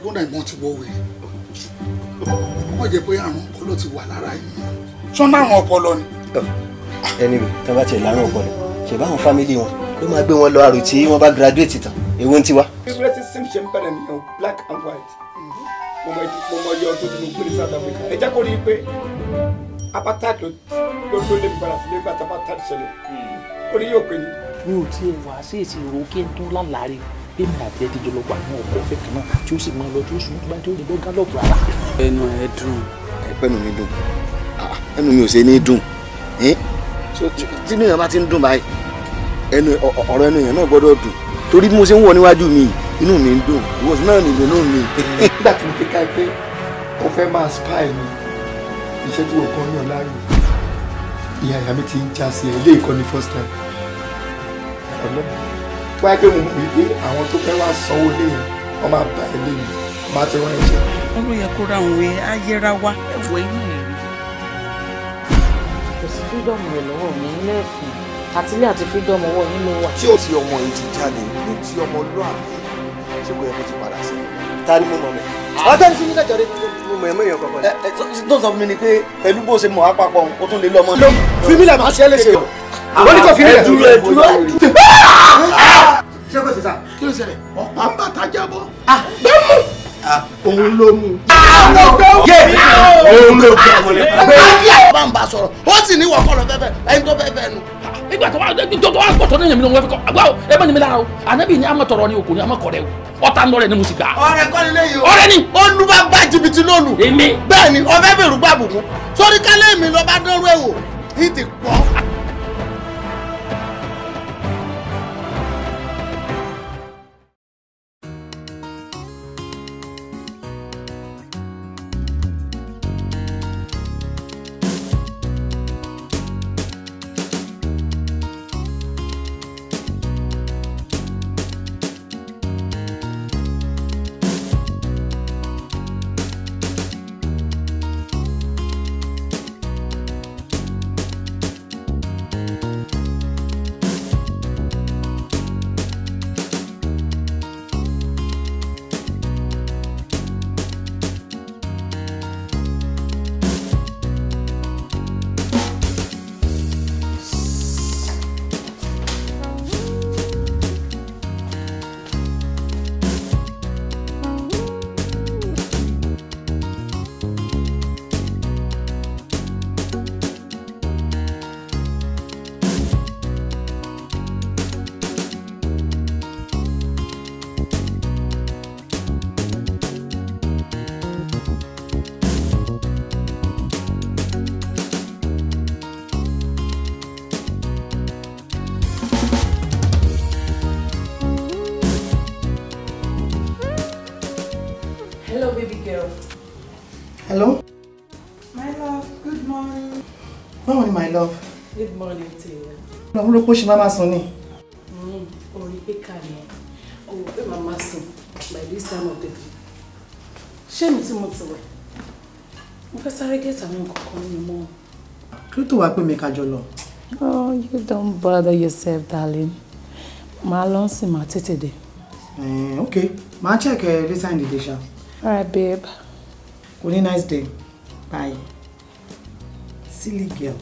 Lọ́nà ìmọ̀ ti wọ wèrè. Wọ́n jẹ́ pé àrùn ọpọlọ ti wà lára yìí. Sọ́nà àrùn ọpọlọ ni. Anyway, tí wọ́n bá tiẹ̀ lárùn ọpọlọ, ṣe báwọn fámìlì wọn ló máa gbé wọn lọ àrò tí wọ́n bá graduate tán. Èwo ń tiwa. Bí racism ṣe ń bẹ̀rẹ̀ nìyẹn, black and white. Mo mọ iye ọdún tí mo gbé ní South Africa. Ẹ jẹ́ kó rí i pé apartheid ló ló lé mi padà sílé nígbà tí apartheid ṣẹlẹ̀. Ó ní yóò pè ní. Mi ò tiẹ̀ wá sí èsì ìró kí n tó lálàárí bí mi àti ẹ ti jọ lọ wà ní ọkọ̀ ọ̀fẹ́ kan náà tí ó sì máa lọ tí ó sùn tó bá tí ó lè bọ́ gálọ̀pù rárá. Ẹnu ẹ dùn. Ẹnu mi dùn. Ẹnu mi ò ṣe ní dùn. Tí inú èèyàn bá ti ń dùn báyìí, ẹnu ọ̀rọ̀ ẹnu èèyàn náà gbọ́dọ̀ dùn. Torí bí mo ṣe ń wọ̀ níwájú mi, inú mi ń dùn. Ìwọ náà ní ìdùnnú mi. Nígbà tí mo fi ká ẹ pé o fẹ́ máa spy mi, iṣẹ́ tí o kàn yàn láàyò. Ìyá ìyá mi ti ń já sí ẹ, ilé ìkọ́ni first time. Ọlọ́run tó wáyé pé mo mọ̀ wípé àwọn tó fẹ́ wá sanwó lé yẹn wọ́n máa bá ẹ lé mi máa ti rán ẹ̀jẹ̀. Wọ́n ló yẹ kó ra òun ẹ ayéra wa ẹ̀wọ̀ inú ẹ̀ rí. Kò sí freedom rẹ̀ lọ́wọ́ mi lẹ́ẹ̀fún àtìlẹ́ àti freedom ọwọ́ yín ló wà. Tí o ti ọmọ yìí ti jáde ní ti ọmọ lóàbí ṣé kò yẹ kó ti padà sí. Ta ni mo mọ̀ mẹ́? Ọ̀gbẹ́ni fún mi náà jọ̀rẹ́ mo mọ̀ ẹ̀mọ́ èèyàn kankan. Tó sọ fún mi ni pé pẹ̀lú bó ṣe mọ̀ àpapọ̀ o tún lè lọ́mọ. Fi mí lẹ̀ máa ṣe é léṣe. Àwọn oníkọ̀ fi mí lẹ̀. Dúró ẹ dúró. Ṣé kò sí sá? Kí ló ṣẹlẹ̀? Ọ̀pá ń bàtà jábọ́. Bẹ́ẹ̀mù. Òun ló mú. Òun ló gbé. Bá ń bá sọ̀rọ̀, ó sì ní wọ̀kọ̀lọ̀ fẹ́fẹ́, ẹni tó fẹ́fẹ́ nu. Nígbà tó wá pọ̀ tó ní èmi ló ń wẹ́ fi kọ́, àgbà ẹ bá ní mi lára o, ànábì ní àmọ́ tọrọ ni o kò ní àmọ́ kọ̀rẹ́ o, ọ̀tá ń lọ rẹ̀ ni mo sì gbà. Ọ̀rẹ́ kọ́ ni léyìí o. Ọ̀rẹ́ ni. Olúbàbá jìbìtì lónù. Èmi. Bẹ́ẹ̀ni, ọ̀fẹ́ bèrú gbàbùkún. Sórí kálẹ̀ mi lọ bá dánrú ẹ̀ wò, ní ti pọ̀. Hello, baby girl. Hello? My love, good morning. Báwo ni my love? Good morning to you. Mo rò pé ó ṣe máa máa sùn ni. Orí pé kà ni ẹ. O rò pé màmá sùn by this time of the day. Ṣé mi tí mo ti wẹ̀? Mo fẹ́ sáré gẹ́tà àwọn nǹkan kan nínú mọ́. Kí ló tó wá pé mi ká jọ lọ? Oh, you don't bother yourself, darling. Màá lọ sí màá tètè dé. Okay, màá check later in the day, ṣá. All right, babe. Kò ní nice day. Bye. Silly girl.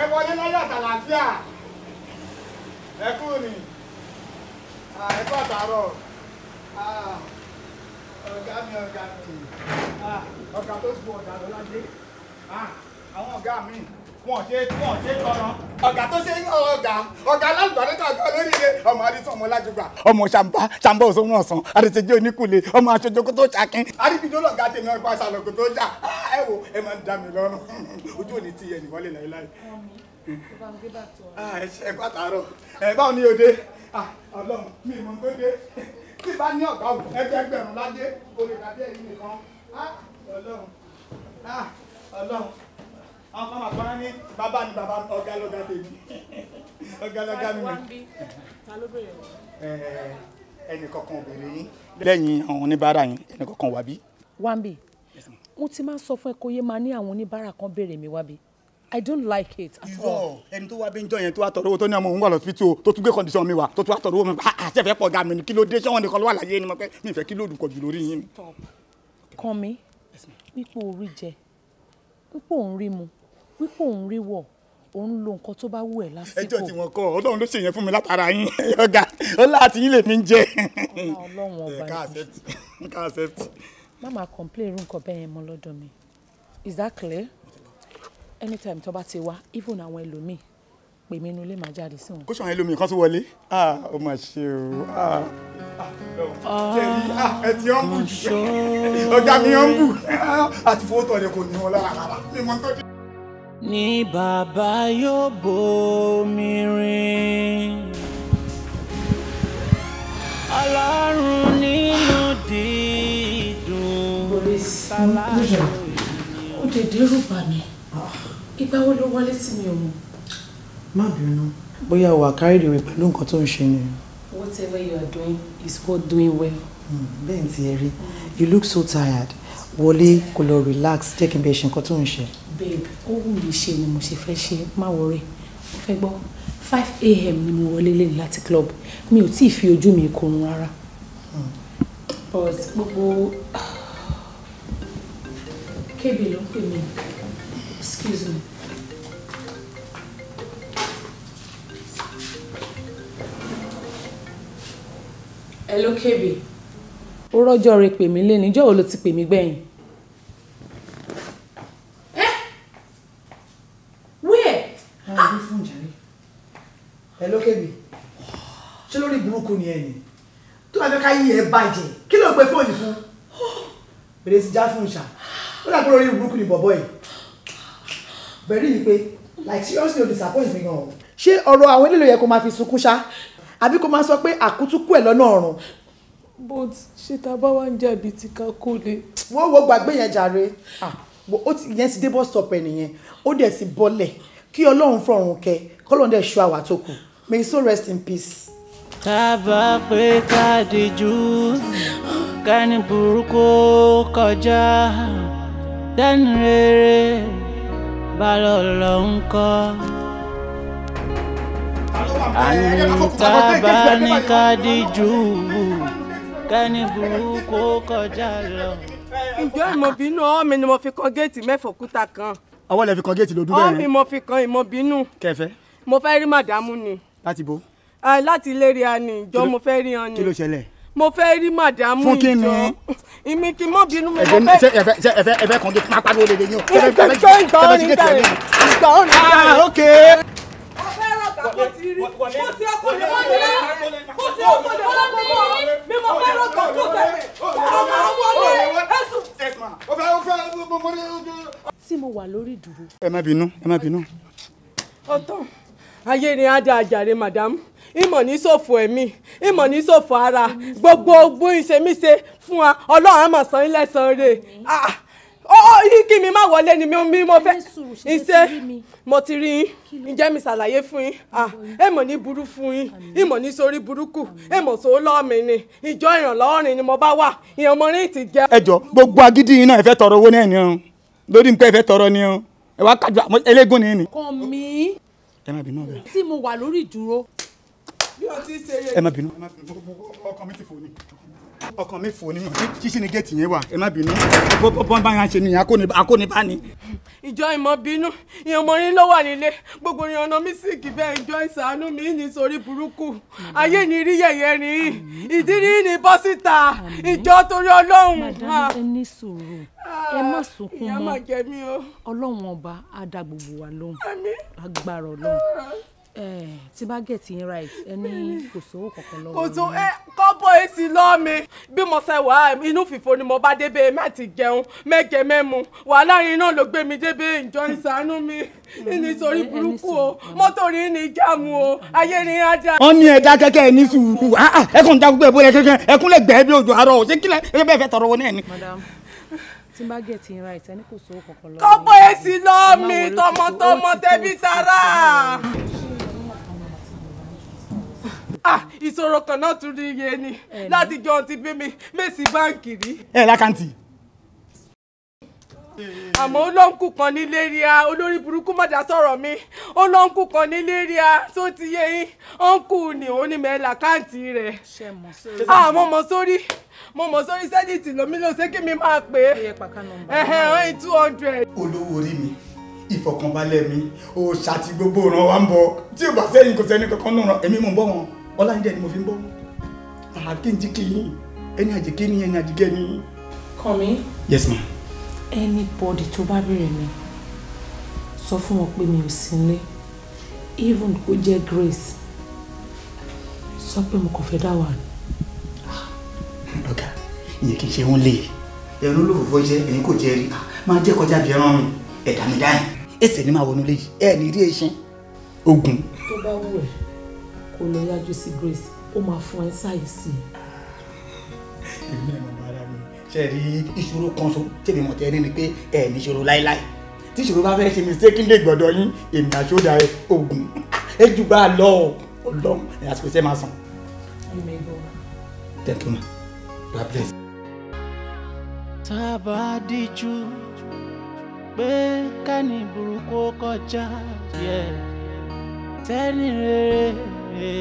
Ẹ wọlé láyọ̀ àtàlàáfíà. Ẹ kú ni. Ẹ kú àtàárọ̀. Ọ̀gá mi ọ̀gá mi. Ọ̀gá tó sùn ọ̀gá lọ́ládé. Àwọn ọ̀gá mi wọ́n ṣe tọrọ. Ọ̀gá tó ṣe ọ̀gá ọ̀gá alálùbáríkà ọ̀gá olóríire ọmọ àdìsàn ọmọ lájúgbà ọmọ ṣàǹbá ṣàǹbá òṣòwò ọ̀sán àdìsẹ́jẹ́ oníkùlé ọmọ aṣojú kó tó ṣakin àdìbìdó lọ̀gá tèmi ọ̀pá aṣàlọ́kù tó jà. Ẹ wo ẹ máa ń dá mi lọ́rùn ojú òní ti ẹnì wọlé láéláé. Ẹ ṣe ẹ̀kọ́ àtàárọ̀ ẹ báwo ni òde Ọlọ́run mi ìmọ̀ tó dé tí bá ní ọ̀gá ẹgbẹ̀rún ládé kò lè dàbí ẹ̀yìn nìkan. Ọlọ́run Ọlọ́run àwọn kan máa gbọ́n ní bàbá ni bàbá ọ̀gá lọ́gá tèmi ọ̀gá lọ́gá mi. Ẹnì kankan obìnrin yín lẹ́yìn àwọn oníbàárà yín ẹnì kankan wà bí. Wambi, mo ti máa ń sọ fún ẹ kó yé máa ní àwọn oníbàárà kan béèrè mi wá bí. I don't like it at all. Ẹni tó wá bí ń jọ yẹn tó wá tọrọ owó tó ní ọmọ òun wà lọ́sibítù tó tún gbé condition mi wá tó tún wá tọrọ owó mi àti ẹ̀fẹ̀ pọ̀ ga mi ni kí ló dé ṣé wọn nìkan ló wà láyé ni mo pẹ́ mi ìfẹ́ kí lóòdù kọjú lórí yín. Kàn mí wípé orí jẹ wípé òun rí mu wípé òun rí wọ̀ òun lo nǹkan tó bá wù ẹ́ lásìkò. Ẹjọ́ tí wọ́n kọ́ Ọlọ́run ló ṣe yẹn fún mi látara yín ọ̀gá ọlá àti yín lèmi ń jẹ. Ọlọ́run ọba yìí. Ká accept. Má máa complain irú nǹkan bẹ́ẹ̀ yẹn mọ́ lọ́dọ̀ mi. Is that clear? Anytime tó bá ti wá even àwọn ẹlòmíì pè mí inú ilé máa jáde sí wọn. Kó sọ àwọn ẹlòmíì kan tó wọlé ó mà ṣe o ẹ ti ọ́n bù jù ọ̀gá mi ọ́n bù àti fowó tọ̀ ẹ̀ kò ní wọn lára rárá mi mọ́ tó dé. Ní bàbá yóò bomi rin Ọlọ́run nínú dídùn. Ó dé dẹ́rù bà mí. Ìgbà wo ló wọlé tí mi ò mọ̀? Má bínú. Bóyá o wà carried away pẹ̀lú nǹkan tó ń ṣe ni. Whatever you are doing is worth doing well. Bẹ́ẹ̀ ti ẹ rí. You look so tired. Wọlé kó lọ relax jẹ́ kí n bẹ ṣe nǹkan tó ń ṣe. Babe, ó wù mí ṣe ni mo ṣe fẹ́ ṣe, má worry. Mo fẹ́ gbọ́ 5 a.m. ni mo wọlé lé láti club. Mi ò tíì fi ojú mi korun rárá. But gbogbo kébì ló ń pè mí. Excuse me. Hello, Kébì. Ó rọ́jọ́ rẹ pè mí léni, ìjọ́ wo ló ti pè mí gbẹ̀yìn? Where? Hello, Kébì. Ṣé lórí burúkú ni ẹ ni? Tó bá fẹ́ ká yí ẹ bàjẹ́, kí ló pe fóònù fún? Bèrè sí já fún ìṣà. Ó dà pé lórí burúkú ni bọ̀bọ̀ yìí. Bẹ̀rẹ̀ yìí pé like seriously o disappoint mi gan. Ṣé ọ̀rọ̀ àwọn eléyìí yẹ kó máa fi sunkún ṣá? Àbí kó máa sọ pé àkútúkú ẹ̀ lọ́nà ọ̀run? But ṣé ta bá wá ń jàbí tí ká kó lè. Wọ́n wo gbàgbé yẹn jàre. Ó ti yẹn ti dé bus stop ẹ̀ nìyẹn. Ó dẹ̀ ti bọ́lẹ̀. Kí Ọlọ́run fọ̀run kẹ, kọ́lọ́run dẹ̀ ṣọ́ àwa tó kù. May his soul rest in peace. Ká bá pé ká dijú, ká ní burúkú kọjá, dẹ́nu rere bá lọ lọ ń kọ́. Àní tá bá ní ká díjú, ká ní burúkú kọjá lọ. Ǹjọ́ ìmọ̀bínú ọwọ́ mi ni mo fi kan géètì mẹ́fọ̀ kúta kan. Ọwọ́ lẹ fi kan géètì lójú bẹ́ẹ̀. Ọwọ́ mi mo fi kan ìmọ̀bínú. Kẹfẹ́. Mo fẹ́ rí màdámù ni. Láti bo. Láti ilé rí a ní ìjọ mo fẹ́ rí ọ ni. Kí ló ṣẹlẹ̀? Mo fẹ́ rí màdámù ìjọ. Fún kí ni? Ìmí kí mọ́ bínú mi mo fẹ́. Ṣé ẹ fẹ́ kan géètì máa pariwo lè yín o. Ìgbà orin dàrẹ́. Ìgbà orin dàrẹ́. Ah ok. Mo fẹ́ rọ̀gà kó ti rí. Mo ti ọkọ̀ lè mọ́ mi. Mo ti ọkọ̀ lè mọ́ mi. Mi mo fẹ́ rọ̀gà kó tẹ̀lé. Ọmọ wọlé. Ẹ̀sùn. Tí mo wà lórí ìdúró. Ẹ má bínú, ẹ má bínú. Ọ̀tọ̀ ayé ni á dá àjàre madam. Ìmọ̀ ní ṣòfò ẹ̀mí, ìmọ̀ ní ṣòfò ara, gbogbo ogun ìṣemíṣe fún wa, Ọlọ́run á máa san yín lẹ́san rẹ̀. Ó yí kí mi má wọlé ni mi mo fẹ́. Ìṣe mo ti rí yín, ǹjẹ́ mi ṣàlàyé fún yín. Èmọ̀ ní burú fún yín, ìmọ̀ ní sórí burúkú, èmọ̀ sówó lọ́ọ̀mì ni, ìjọ ìrànlọ́wọ́ ni mo bá wà, ìyẹn ọmọ rí ti jẹ. Ẹ jọ gbogbo agídí yín náà ẹ fẹ́ tọrọ owó náà ni o, lórí nǹkan ẹ fẹ́ tọrọ ni o, ẹ wá kájú eléégún ni ni. Kàn mí. Ẹ má bínú ọ̀gá. Tí mo wà lórí ìdúró. Bí o ti ṣe eré. Ẹ má bínú. Ọkàn mi ti fò ní. Ọkàn mi fò nínú ṣíṣí ni géètì yẹn wà, ẹ má bínú. Bọ́n bá yẹn ṣe nìyẹn, akónibá ni. Ìjọ ìmọ̀ bínú, ìyànmọ́ yín ló wà nílé. Gbogbo ìyànà mi sì kì bẹ́ẹ̀ ìjọ ìṣàánú mi ní sórí burúkú. Ayé ni rí yẹ̀yẹ́ ni, ìdí rí ni bọ́ síta, ìjọ torí Ọlọ́run. Madam, ẹ ní sùúrù, ẹ má sunkún Ìyá mọ́. má jẹ mí o. Ọlọ́run ọba á dá gbogbo wa lóhùn. Agbára Ọlọ́run. Tí bá get yín right, ẹ ní kò sówó kankan lọ́wọ́ Kò tún yín. Ẹ kọ́bọ̀ èsì lọ́ mi. Bí mo ṣe wà, inú fìfo ni mo bá débẹ̀, má ti jẹun mẹ́jẹ mẹ́mu, wàhálà yín náà ló gbé mi débẹ̀. Ìjọ ìṣàánú mi nítorí burúkú o, mọ́tò rí ní jáàmù o, ayé ni á dá. Wọ́n ní ẹ̀dá kẹ́kẹ́ ẹ̀ ní sùúrù, ẹ kàn ń dá gbogbo ẹ̀ bóyá kẹ́kẹ́ ẹkún lè gbẹ́ bí òjò àárọ̀ ò ṣé kílẹ̀ ẹ bẹ́ẹ̀ fẹ́ tọrọ owó náà ni. Madam, tí bá get yín right, ẹ ní kò sówó kankan lọ́wọ́ Kọ́bọ̀ yín. èsì lọ́ Ẹ má mi worry, ó ti tó, tọmọtọmọ ó ti tó, tẹbí ó ti tó, tará. ẹ má worry. Ah, ìṣòro kan náà tún rí iye ni láti jọ ti bí mi mèsì báǹkì rí. Ẹ lákàntì. Àmọ́ ó lọ́nkù kan nílé rí a, olórí burúkú mọ̀dá sọ̀rọ̀ mi, ó lọ́nkù kan nílé rí a tó ti yé yín, ọ̀nkù ni òun ní mẹ́lá káǹtì rẹ̀. Ṣé mọ̀ sórí? Ah, mo mọ̀ sórí, mo mọ̀ sórí sẹ́díìtì lómi ló ṣé kí mi máa pè Ó é. yẹ pàkà nọ́mbà. Ẹ̀hẹ̀n, ọ̀hìn 200. Olówó orí mi, ìfọ̀kànbalẹ̀ mi, òòṣà tí gbogbo ìran wa ń bọ, tí ò bá sẹ́yìn kò sẹ́ni kankan náà ràn èmi mò ń bọ́ wọn, ọláńdẹ ni mo fi ń bọ́ wọn kí n jí kí yín, ẹni àjèké ni ẹni àjèké ni. Kànmí. Yes ma. Anybody tó bá béèrè mi, sọ fún wọn pé mi ò sí nílé, even kó jẹ́ Grace, sọ pé mo kàn fẹ́ dá wà ní. Ọ̀gá, ìyẹn kì í ṣe ń lè ẹnu olófòfò jẹ, ẹ̀yin kò jẹ rí máa jẹ́ kọjá bí ẹran mi ẹ̀dá mi dáhìn ẹsẹ̀ ni máa wọnú léyìí ẹ̀ ní rí ẹṣin ogun. Tó bá wù ẹ́ kó lọ yájú sí Grace, ó máa fún ẹ sáyé sí i. Èmi náà mọ̀ ara mi ṣe rí ìṣòro kan so tèmi mọ̀ tẹ́ ní ni pé ẹ̀ ní ìṣòro láéláé, tí ìṣòro bá fẹ́ ṣe mistake lè gbọ́dọ̀ yín, èmi àṣọdà ẹ ogun ẹ jù bá a lọ Ọlọ́run ẹ̀ àsìkò iṣẹ́ máa sàn. You may go. Thank you ma, you are blessed. Tá a bá díjú pé kẹ́ni burúkú kọjá yẹ, tẹ́ni rere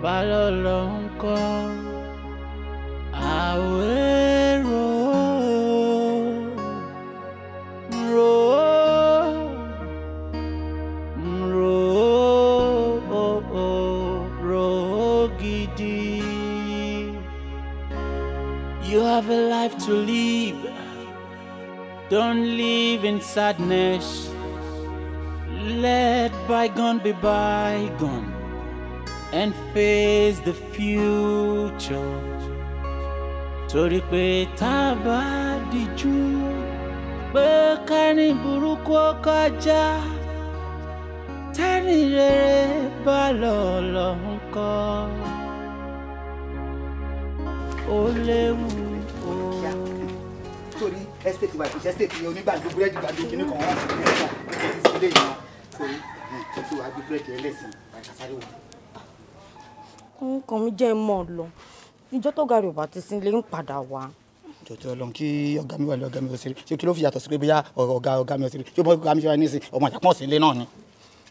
bá lọ́lọ́ ń kọ́ àwérò rò rò rò gidi. You have a life to live. Don't live in sadness. Let bygone be bygone and face the future. Torí pé tá a bá díjú pé kẹ́ni burúkú ó kọjá, tẹ́ni rere bá lọ lọ ń kọ́. Ó léwu o. Torí estate wa ìṣe estate yẹn, onígbàgbọ́ búrẹ́dì gbàgbọ́ kìíní kan wọ́n ti ní ẹ̀sán ilé yìí wọn torí tó wàá gbé búrẹ́dì ẹlẹ́sìn àkàsáré wò. Nǹkan mi jẹ́ mọ́ ọ lọ ìjọ tó ga rẹ̀ ò bá ti sí ilé ń padà wá. Jọjọ Ọlọ́run, kí ọ̀gá mi wà lé, ọ̀gá mi ò sí rí, ṣé kí ló fi yàtọ̀ sí pé bóyá ọ̀gá mi ò sí rí? Ṣé bọ́ ọ̀gá mi ṣe wá ní ìsìn ọmọ àjàpọ̀ sí ilé náà ni.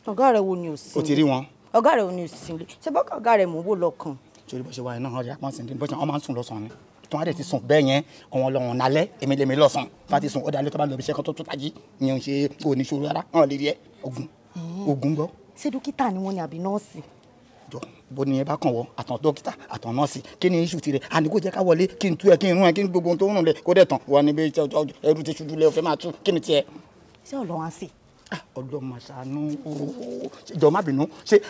Ọ̀gá rẹ̀ wo ni ò sí? O ti rí wọn. Ọ̀gá rẹ̀ wo ni ò sí ilé? Ṣé bọ́kà ọ̀gá rẹ̀ mò ń wò lọ́kàn? Torí bó ṣe wà náà, ọ̀gá àpọ̀n sí ilé, bó ṣe wọ́n máa ń sùn lọ́sàn-án ni, tí wọ́n á dẹ̀ ti sùn bẹ́ẹ̀ yẹn kọ́ wọn lọ́wọ́n nálẹ́, èmi lèmi lọ́sàn-án tó bá ti sùn, ó dalẹ́ tó bá lọ ibi iṣẹ́ kan tó tó tají, ìyẹn ò ṣe oníṣòro rárá, wọn lè rí ẹ ogun ogun gbọ́. Ṣé dókítà ni wọ́n ni àbí nọ́ọ̀sì? Jọ bó ni ẹ bá kàn wọ àtàn dókítà àtàn nọ́ọ̀sì, kí ni iṣu tirẹ̀? Àní kò jẹ́ ká wọlé kí n tú ẹ, kí n rún ẹ, kí n gbogbo ohun tó ń rùn lẹ̀ kó dẹ̀ tán wà níbi ẹrú ti ṣojú lẹ, o fẹ́ máa tú, kí ni tiẹ̀? Ṣé Ọlọ́run á sè? Ọlọ́run máa ṣàánú ooo, jọ má bínú, ṣé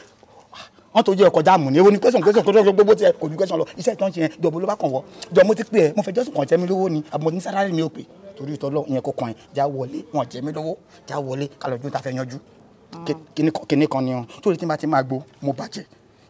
wọ́n tó jẹ́ ọkọ̀ jáàmù ni? Èwo ni question question question gbogbo tiẹ̀ kò ju question lọ. Iṣẹ́ tó ń ṣe yẹn, jọ̀bọ̀ ló bá kàn wọ́, jọ mo ti pè ẹ́, mo fẹ́ jọ́sùn kàn jẹ́ mi lówó ni àbọ̀ ní sálárì mi ò pè torí ìtọ́lọ́ ìyẹn kò kàn ẹ́, já wọlé, wọn jẹ́ mi lówó, já wọlé kálọ̀ ojú ta fẹ́ yanjú. Kíní kan ni wọn torí tí n bá ti máa gbó mo bàjẹ́,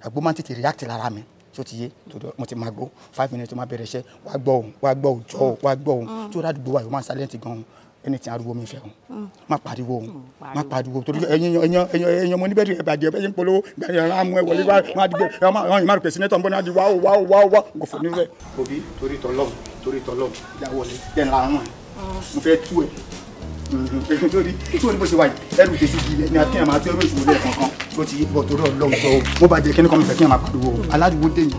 àgbo máa ń tètè react lára mi, tó ti yé? Torí mo ti máa gbó 5 minutes tó máa bẹ̀rẹ̀ iṣẹ́, wàá gbọ́ òun, wàá gbọ́ òun, jọ òun, wàá gbọ́ òun tó rádùgbò wa yóò máa ń silent gan-an, ẹni tí ariwo mi fẹ́ òun, má pariwo òun, má pariwo, torí ẹ̀yin ẹ̀yin ẹ̀yin ẹ̀yin ọmọ oníbẹ̀rẹ̀ ẹ̀ bàjẹ́ ẹ̀yin polówó gbàgbé ẹ̀rọ amú ẹ̀ wọlé wá dìgbò ẹ̀ máa ń rò pé senator ń bọ̀ náà di wá wá wá wá kò fò nílẹ̀. Òbí torí tọlọ́run, torí tọlọ́run, ìyá wọlé jẹ́ ńlá wọn, mo fẹ́ tú ẹ̀ torí tí o ní bó ṣe wà yìí, ẹrù tèṣù di ilẹ̀ ní akínyàn máa tó ẹrù ìṣòro lẹ̀ kankan tó ti bọ̀, torí Ọlọ́run jọ o, mo bá jẹ kíní kan, mi fẹ́ kínyàn máa pariwo o, aládùúgbò dé yìí.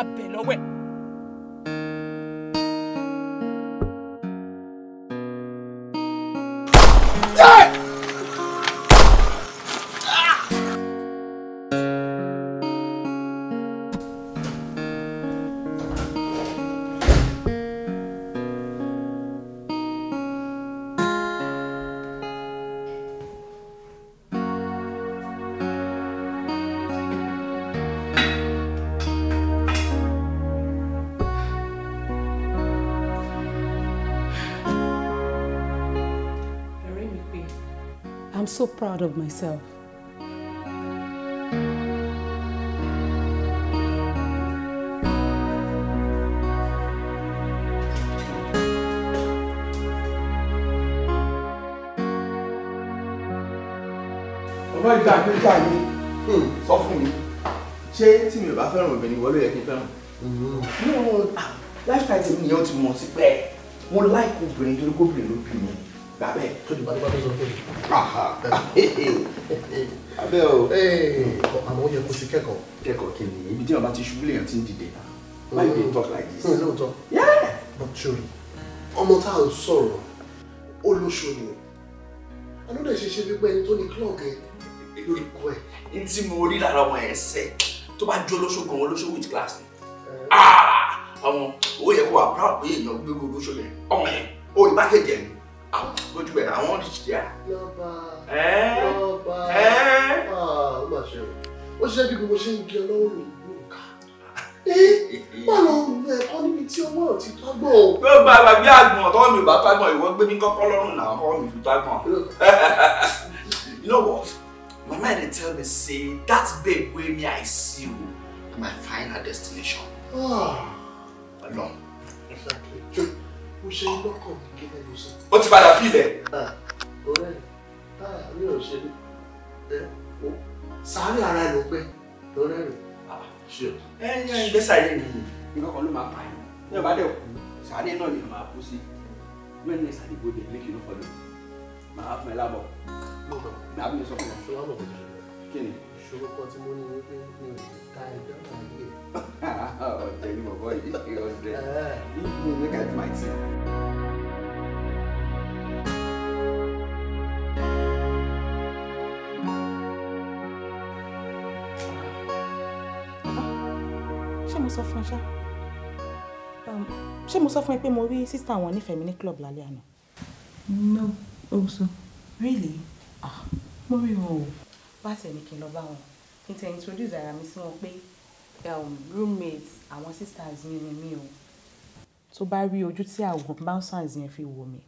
abẹ lọ́wọ́ ẹ̀. I'm so proud of myself. Ọmọ ìgbà gbéjà ni sọ fún mi, ṣé tí mi ò bá fẹ́ràn obìnrin ìwọ ló yẹ kí n fẹ́ràn? No, lifestyle tèmi nìyẹn ó ti mọ̀ sí pé mo like obìnrin torí gómìnà ló bí mi. Gbà bẹ́ẹ̀. Tó di bá tó sọ fún mi. Abẹ́ o. Àmọ́ ó yẹ kó ti kẹ́kọ̀ọ́. Kẹ́kọ̀ọ́ kí ni? Ibi tí wọ́n bá ti ṣubú lèèyàn ti ń dìde. Why you dey talk like this? Lóòótọ́. But sorry, ọmọ tá à ń sọ̀rọ̀ ó lóṣù ni o. Àná dẹ̀ ṣe ṣe wípé ẹni tó ní club ẹ lórí kọ ẹ. N tí mo rí lára ọmọ ẹ̀ sẹ́, tó bá jó olóṣù gan olóṣù with class ni. Ọmọ owó yẹ kó wà proud pé èèyàn gbé olóṣù yẹn. Ọmọ yẹn, ó rí pákéjì ẹ̀ ni. Lójú ẹ̀ àwọn rich there. Lọ́ba lọ́ba ó mà ṣe o. Ó ṣiṣẹ́ bí gbogbo ṣe ń gé ọlọ́wọ́ lò ló ń kà. Má lọ ẹ̀kọ́ níbi tí ọwọ́ ò ti tágbọ̀n o. Bí ó gba àgbàgbé àgbọ̀n tọ́wọ́ mi ò bá tágbọ̀n, ìwọ gbé mi kọ́kọ́ lọ́rùn náà kọ́kọ́ mi fi tágbọ̀n. You know what? My mind dey tell me say that babe wey me I see o na my final destination. Alone. Exactly. Mo ṣe lọ́kàn mi gẹ́gẹ́ ló sọ. Ó ti padà fílẹ̀. Ọ̀rẹ́ mi ò ṣe ní sàárẹ̀ ara ẹ̀ ló gbẹ lọ́rẹ́ rẹ̀. Ẹ ẹ gbèsè ayé mi nǹkan kan ló máa pa ẹ̀ ní ọba dẹ̀ kú sàárẹ̀ náà ni màá kú sí. When next I dey go there make you no follow. Màá fún ẹ lábọ̀. Màá bí mi sọ fún ẹ. Ṣọlá mọ̀ kò tó ṣe. Kí ni? Ìṣòro kan tí mo ní ni pé mi ò lè ta ẹgbẹ́ náà yé. Ọ̀tẹ̀ ni bọ̀bọ̀ yìí ọ̀dẹ̀. Leave me make I do my thing. Ṣé mo sọ fún ẹ ṣá? Ṣé mo sọ fún ẹ pé mo rí sísá àwọn onífẹ̀ẹ́ mi ní club lálẹ́ àná? No, also. Really? Ah, mo rí wọn o. Bá tẹ̀ ní kí n lọ bá wọn. Kí n tẹ̀ introduce ara mi sí wọn pé roommates àwọn sisters yẹn ni mí o. Tó bá rí ojú tí àwọn bouncers yẹn fi wò mí.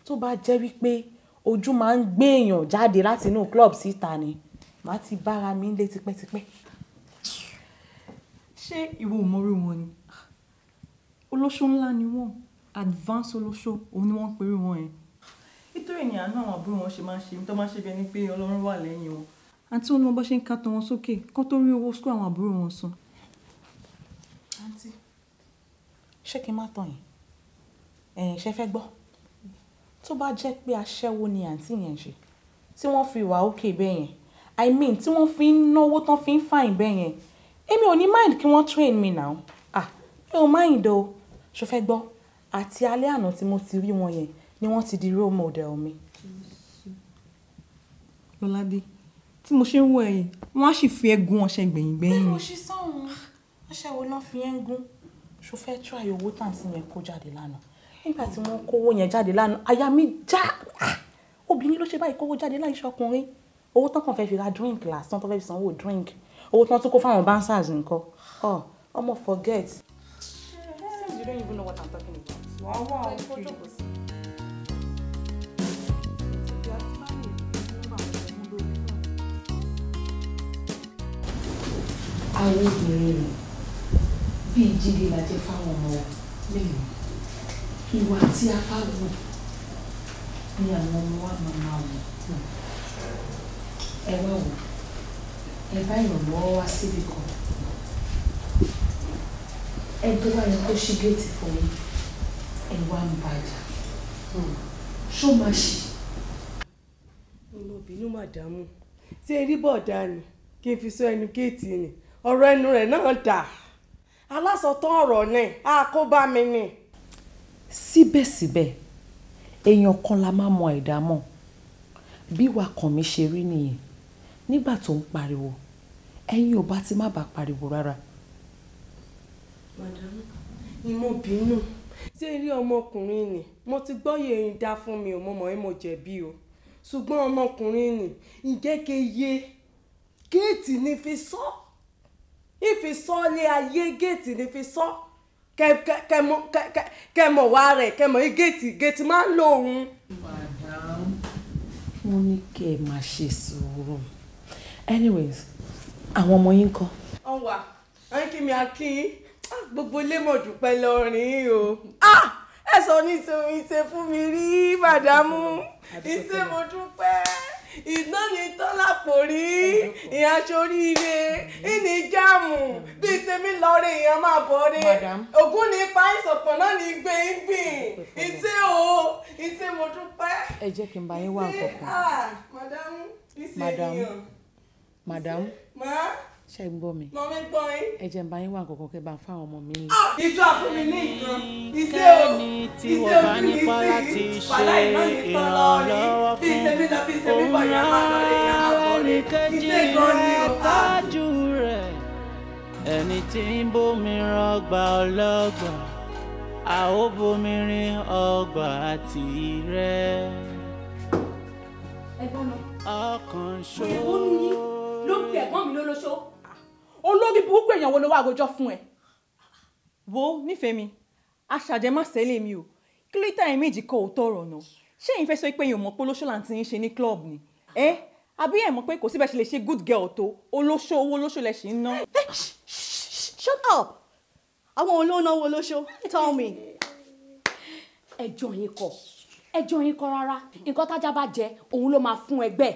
Tó bá jẹ́ wípé ojú máa ń gbé èèyàn jáde láti inú club síta ni, màá ti bára mi lé tipẹ́tipẹ́. Ṣé ìwọ ò mọrú wọn ni? Olóṣó ńlá ni wọ́n, advance olóṣó, òun ni wọ́n ń perú wọn yẹn. Nítorí ní àánú àwọn àbúrò wọn ṣe máa ń ṣe, tó máa ń ṣe bí ẹni pé Ọlọ́run wà lẹ́yìn wọn. Àǹtí wọn ni wọ́n bá ṣe ń ká tán wọn sókè kán tó rí owó school àwọn àbúrò wọn san. Àǹtí, ṣé kí n má tàn yín? Ẹ̀yin ṣe fẹ́ gbọ́? Tó bá jẹ́ pé aṣẹ́wó ni àǹtí yẹn ṣe, tí wọ́n fi wà ókè bẹ́ẹ̀ yẹn, I mean tí wọ́n fi ń náwó tán fi ń fàìn bẹ́ẹ̀ yẹn, èmi ò ní mind kí wọ́n train me now. Ah, mi ò mind o. Ṣo fẹ́ gbọ́? Àti alẹ́ àná tí mo ti rí wọn yẹn ni wọ́n ti di role model mi. Lọ́ládé, tí mo ṣe ń wọ ẹ̀yìn, wọ́n á sì fi ẹ́ gún ọṣẹ gbẹ̀yìn gbẹ̀yìn ni. Bẹ́ẹ̀ mo ṣe sọ́hun, ọṣẹ wo náà fi ẹ́ ń gún? Ṣo fẹ́ try owó tàǹtí yẹn kó jáde lánàá? Nígbà tí wọ́n kówó yẹn jáde lánàá, àyà mi já. Obìnrin ló ṣe báyìí kówó jáde láì ṣọkùnrin. Owó tán kàn fẹ́ fi ra drink lásán, tó fẹ́ fi sanwó drink. Owó tán tún kó fáwọn bouncers nǹkan. Oh, ọmọ forget. Seems you don't even know what I'm talking about. Wàá wà òkè. Àwọn obìnrin rẹ̀ bíi jíde la jẹ́ fáwọn ọmọ wa. Ìwà tí a bá wù ni àwọn ọmọ wa máa máa wù. Ẹ wá wò, ẹ bá ìrànlọ́wọ́ wá síbì kan. Ẹ tó bá yẹ kó ṣí géètì fún yín, ẹ wá ń bàjá. Ṣó máa ṣì? Ọmọ bínú màdámù, ṣé erí bọ̀dá ni kí n fi sọ ẹnu géètì ni? Ọ̀rọ̀ ẹnu rẹ̀ náà dà. Alásọtán ọ̀rọ̀ ni a kó bá mi ni. Síbẹ̀síbẹ̀ èèyàn kan la máa mọ àìdámọ̀. Bí wàá mi ṣe rí nìyẹn nígbà tó ń pariwo, ẹ̀yin ò bá ti má bàa pariwo rárá. Madam, ni mo bínú. Ṣé rí ọmọkùnrin ni mo ti gbọ́ yẹn dá fún mi ò mọ̀ mọ̀ ẹ́ mo jẹ̀bi o, ṣùgbọ́n ọmọkùnrin ni ìjẹ́kẹ̀yẹ géètì ni fi sọ ìfi sọ lé ayé, géètì ni fi sọ kẹmọ wá rẹ kẹmọ yìí géètì géètì máa ń lo òun. Madam, mo ní kí ẹ máa ṣe sùúrù. Anyways, àwọn ọmọ yín kọ́? Ọwà kí mi akín gbogbo ilé mọ̀ dúpẹ́ lọ́rin o. Ẹ sọ nítorí ṣe fún mi rí màdámù, ìṣe mo dúpẹ́. Iná ní tọ́lápò rí ìyá soríire ìní jáàmù bíi tèmi lọ́ọ̀rẹ́ ìyá máa bọ̀ rẹ ògún ní ipa ìsọ̀pọ̀ náà ní gbé ń gbìn ìṣe o ìṣe mo dúpẹ́. Ẹ jẹ́ kí n bá yín wá nǹkan kan. Màdámù ìṣe Madam. ènìyàn. Madam, Má ṣé ń gbọ́ mi? mọ mi gbọ́ yín. Ẹ jẹ́ n bá yín wá nǹkan kan kẹ́ bá ń fáwọn ọmọ mi. Ìjọ àfúnmi ní nǹkan ìṣe o Kẹ́ni tí ìṣe wọ́n bá ojú ní nípa sí láti ṣe wàhálà iná ní tọ́lọ́ọ̀rì ìrànlọ́wọ́ bíi fún tèmi lọ bíi tèmi bọ̀ ìyá máa lọ rẹ ìyá máa bọ̀ rẹ ẹnìkejì ìṣe gan ni rẹ̀ o. tọ́jú rẹ̀, ẹni tí ń bómi rọgbà ọlọ́gbà, a ó bomi rin ọgbà tirẹ̀. Ẹ̀gbọ́n náà. Ọkàn ṣó. Èwo nu yín ló ń pe ẹ̀gbọ́n mi lólóṣó? Olórí burúkú èèyàn wo ló wá àròjọ fún ẹ? Wo nífẹ̀ẹ́ mi, aṣàjẹmọ́sẹ́lẹ̀ mi o, kí ló tà ẹ̀ méjì kọ òótọ́ ọ̀rọ̀ náà? Ṣé ẹ̀yin fẹ́ sọ pé ẹ̀yin ò mọ̀ pé olóṣó làǹtí yín ṣe ní club ni? Ẹ àbí ẹ̀ mọ̀ pé kò síbẹ̀ ṣe lè ṣe good girl tó, olóṣó owó olóṣó lẹ̀ ṣì ń ná. Shut up! Àwọn olóńnáwó olóṣó, tell me. Ẹjọ́ yín kọ́, ẹjọ́ yín kọ́ rárá. Nǹkan tájá bá jẹ, òun ló máa fún ẹgbẹ́.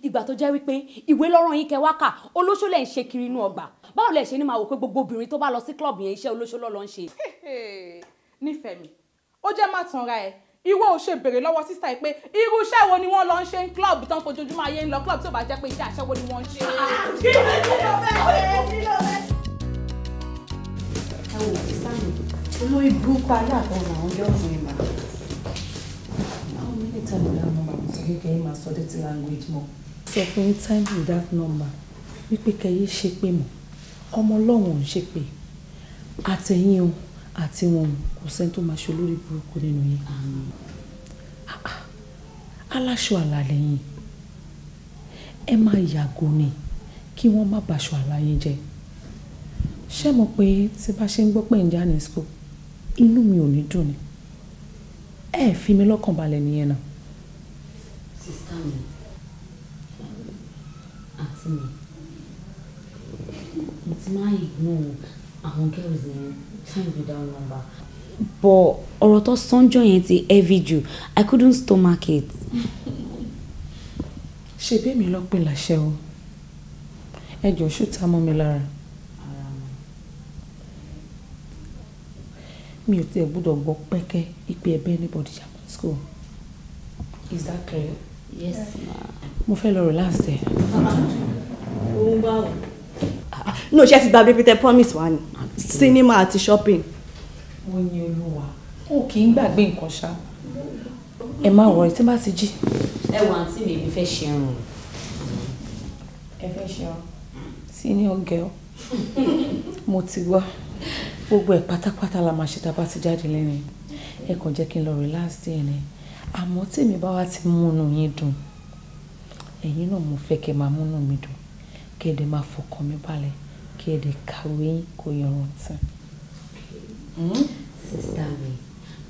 Ìgbà tó jẹ́ wípé ìwé lọ́rọ̀ yín kẹwàá kà, olóṣó lẹ̀ ń ṣe kiri inú ọgbà. Báwo lẹ̀ ṣe ní máa wò pé gbogbo obìnrin tó bá lọ sí club yẹn iṣẹ́ olóṣó ló lọ ń ṣe? Nífẹ̀ẹ́ mi, ó jẹ́ má tanra ẹ̀. Ìwọ ò ṣe béèrè lọ́wọ́ sísá ẹ pé irú iṣẹ́ wo ni wọ́n lọ ń ṣe ní club tán fojoojúmọ́ ayé ń lọ club tí ò bá jẹ́ pé iṣẹ́ aṣẹ́wó ni wọ́n ń ṣe. Kí ló fẹ́ ṣe? Kí ló fẹ́ ṣe? Ẹ wò ó sáà mi, olórí burúkú ayé àtọ̀run àwọn girls yẹn mà. How many times without number mo sọ pé kẹ́yìn máa sọ dirty language mọ́? Sọ fún yín time without number wípé kẹ́yìn ṣe pé mọ́, ọmọ ọlọ́run ò ń ṣe pé àtẹ̀yìn o àti wọn o, kò sẹ́ni tó máa ṣe olórí burúkú nínú yín. Ah, ah. Aláṣọ àlà lẹ́yìn, ẹ máa yàgò ni kí wọ́n má bàṣọ àlà yín jẹ́. Ṣé mo pé tí bá ṣe ń gbọ́ pé ń já ní school, inú mi ò ní dùn ni. Ẹ fi mi lọ́kàn balẹ̀ nìyẹn náà. Sister mi, àǹtí mi, mo ti máa ignore àwọn girls yẹn time without number. But ọ̀rọ̀ tó sọ́njọ́ yẹn ti heavy jù, I couldn't stomach it. Ṣe bí mi lọ́pẹ́ làṣẹ o, ẹ jọ ṣúta mọ́ mi lára. Mi ò tiẹ̀ gbọ́dọ̀ gbọ́ pẹ́kẹ́ ìpè ẹ̀bẹ́ anybody jà mọ́ school. Is that clear? Yes ma. Mo fẹ́ lọ relax there. Òun bá wò. No, ṣé ti gbàgbé Peter promise wa ni? Cinema àti shopping. Wọ́n ní olúwa, ó kì í gbàgbé nǹkan ṣá. Ẹ má wọrí tí bá ti jí. Ẹ wo àǹtí mi, èmi fẹ́ ṣerun. Ẹ fẹ́ ṣerun? Senior girl. Mo ti gbọ́. Gbogbo ẹ̀ pátápátá la máa ṣe tá a bá ti jáde lẹ́nu. Ẹ kàn jẹ́ kí n lọ relax díẹ̀ ni. Àmọ́ tèmi bá wá ti múnú yín dùn, ẹ̀yin náà mo fẹ́ kẹ́ máa múnú mi dùn, kẹ́ ẹ dẹ̀ máa fọkàn mi balẹ̀, kẹ́ ẹ dẹ̀ kàwé yín kó yanrantí. Sister mi,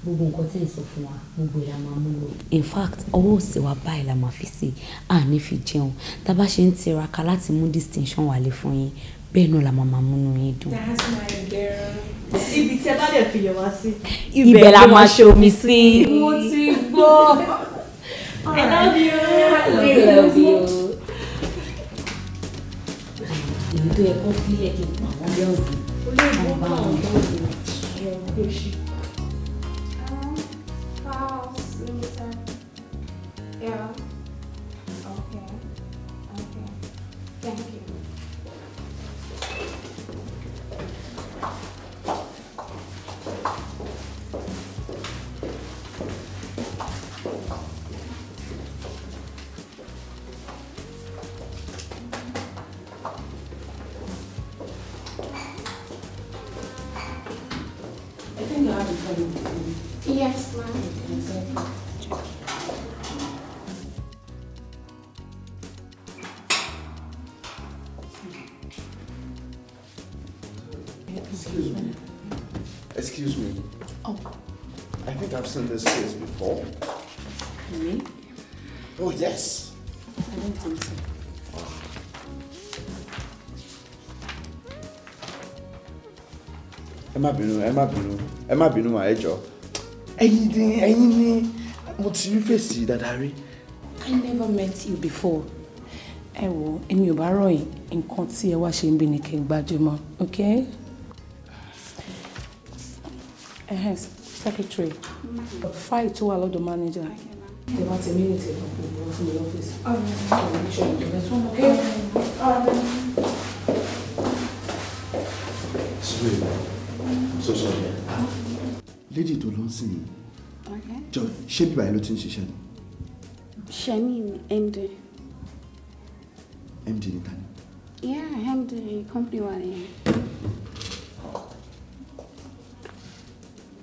gbogbo nǹkan tí ẹ̀ ń sọ fún wa, gbogbo ẹ̀ la máa mú lò. In fact, ọwọ́ òsì wa báyìí la máa fi sí i, à ní fi jẹun. Tá a bá ṣe ń tiraka láti mú distinction wálé fún yín, bẹ́ẹ̀ náà la máa máa múnú yín dùn. That's my girl. Ibi tí ẹ bá dẹ̀ fi yọ̀ wá sí. Ibẹ̀ la máa ṣomi sí. Mo ti gbọ́. I love you. We love you. Èyí tó yẹ kó fílẹ̀ kí n pa àwọn girls yìí. Àwọn bá àwọn girls yìí. Files Limited. Yeah. Okay. Okay. Thank you. Yes, ma'am. Excuse me. Excuse me. Oh. I think I've seen this face before. Me? Oh, yes. I don't think so. Ẹ má bínú, ẹ má bínú, ẹ má bínú mà, ẹ jọ̀ọ́. Ẹ̀yin ni mo ti rí fèsì dáadáa rí. I never met you before. Ẹ wo, èmi ò bá rọ̀ yín, nǹkan tí ẹ wá ṣe ń bí ni kẹ́ gbájúmọ́, okay? Secretary, file tó wà lọ́dọ̀ manager. Tẹ bá ti mínítì ẹ̀ kò wọ́n fún mi lọ́fíìsì. Make sure you do this one, okay? Sorry, I'm so sorry. Lady tó lọ sí yìí. Jọ, ṣé bíbá yìí ló ti ń ṣiṣẹ́ ni? Ṣẹ́mi MD. MD ni ta ni? Yeah, MD company wa ni.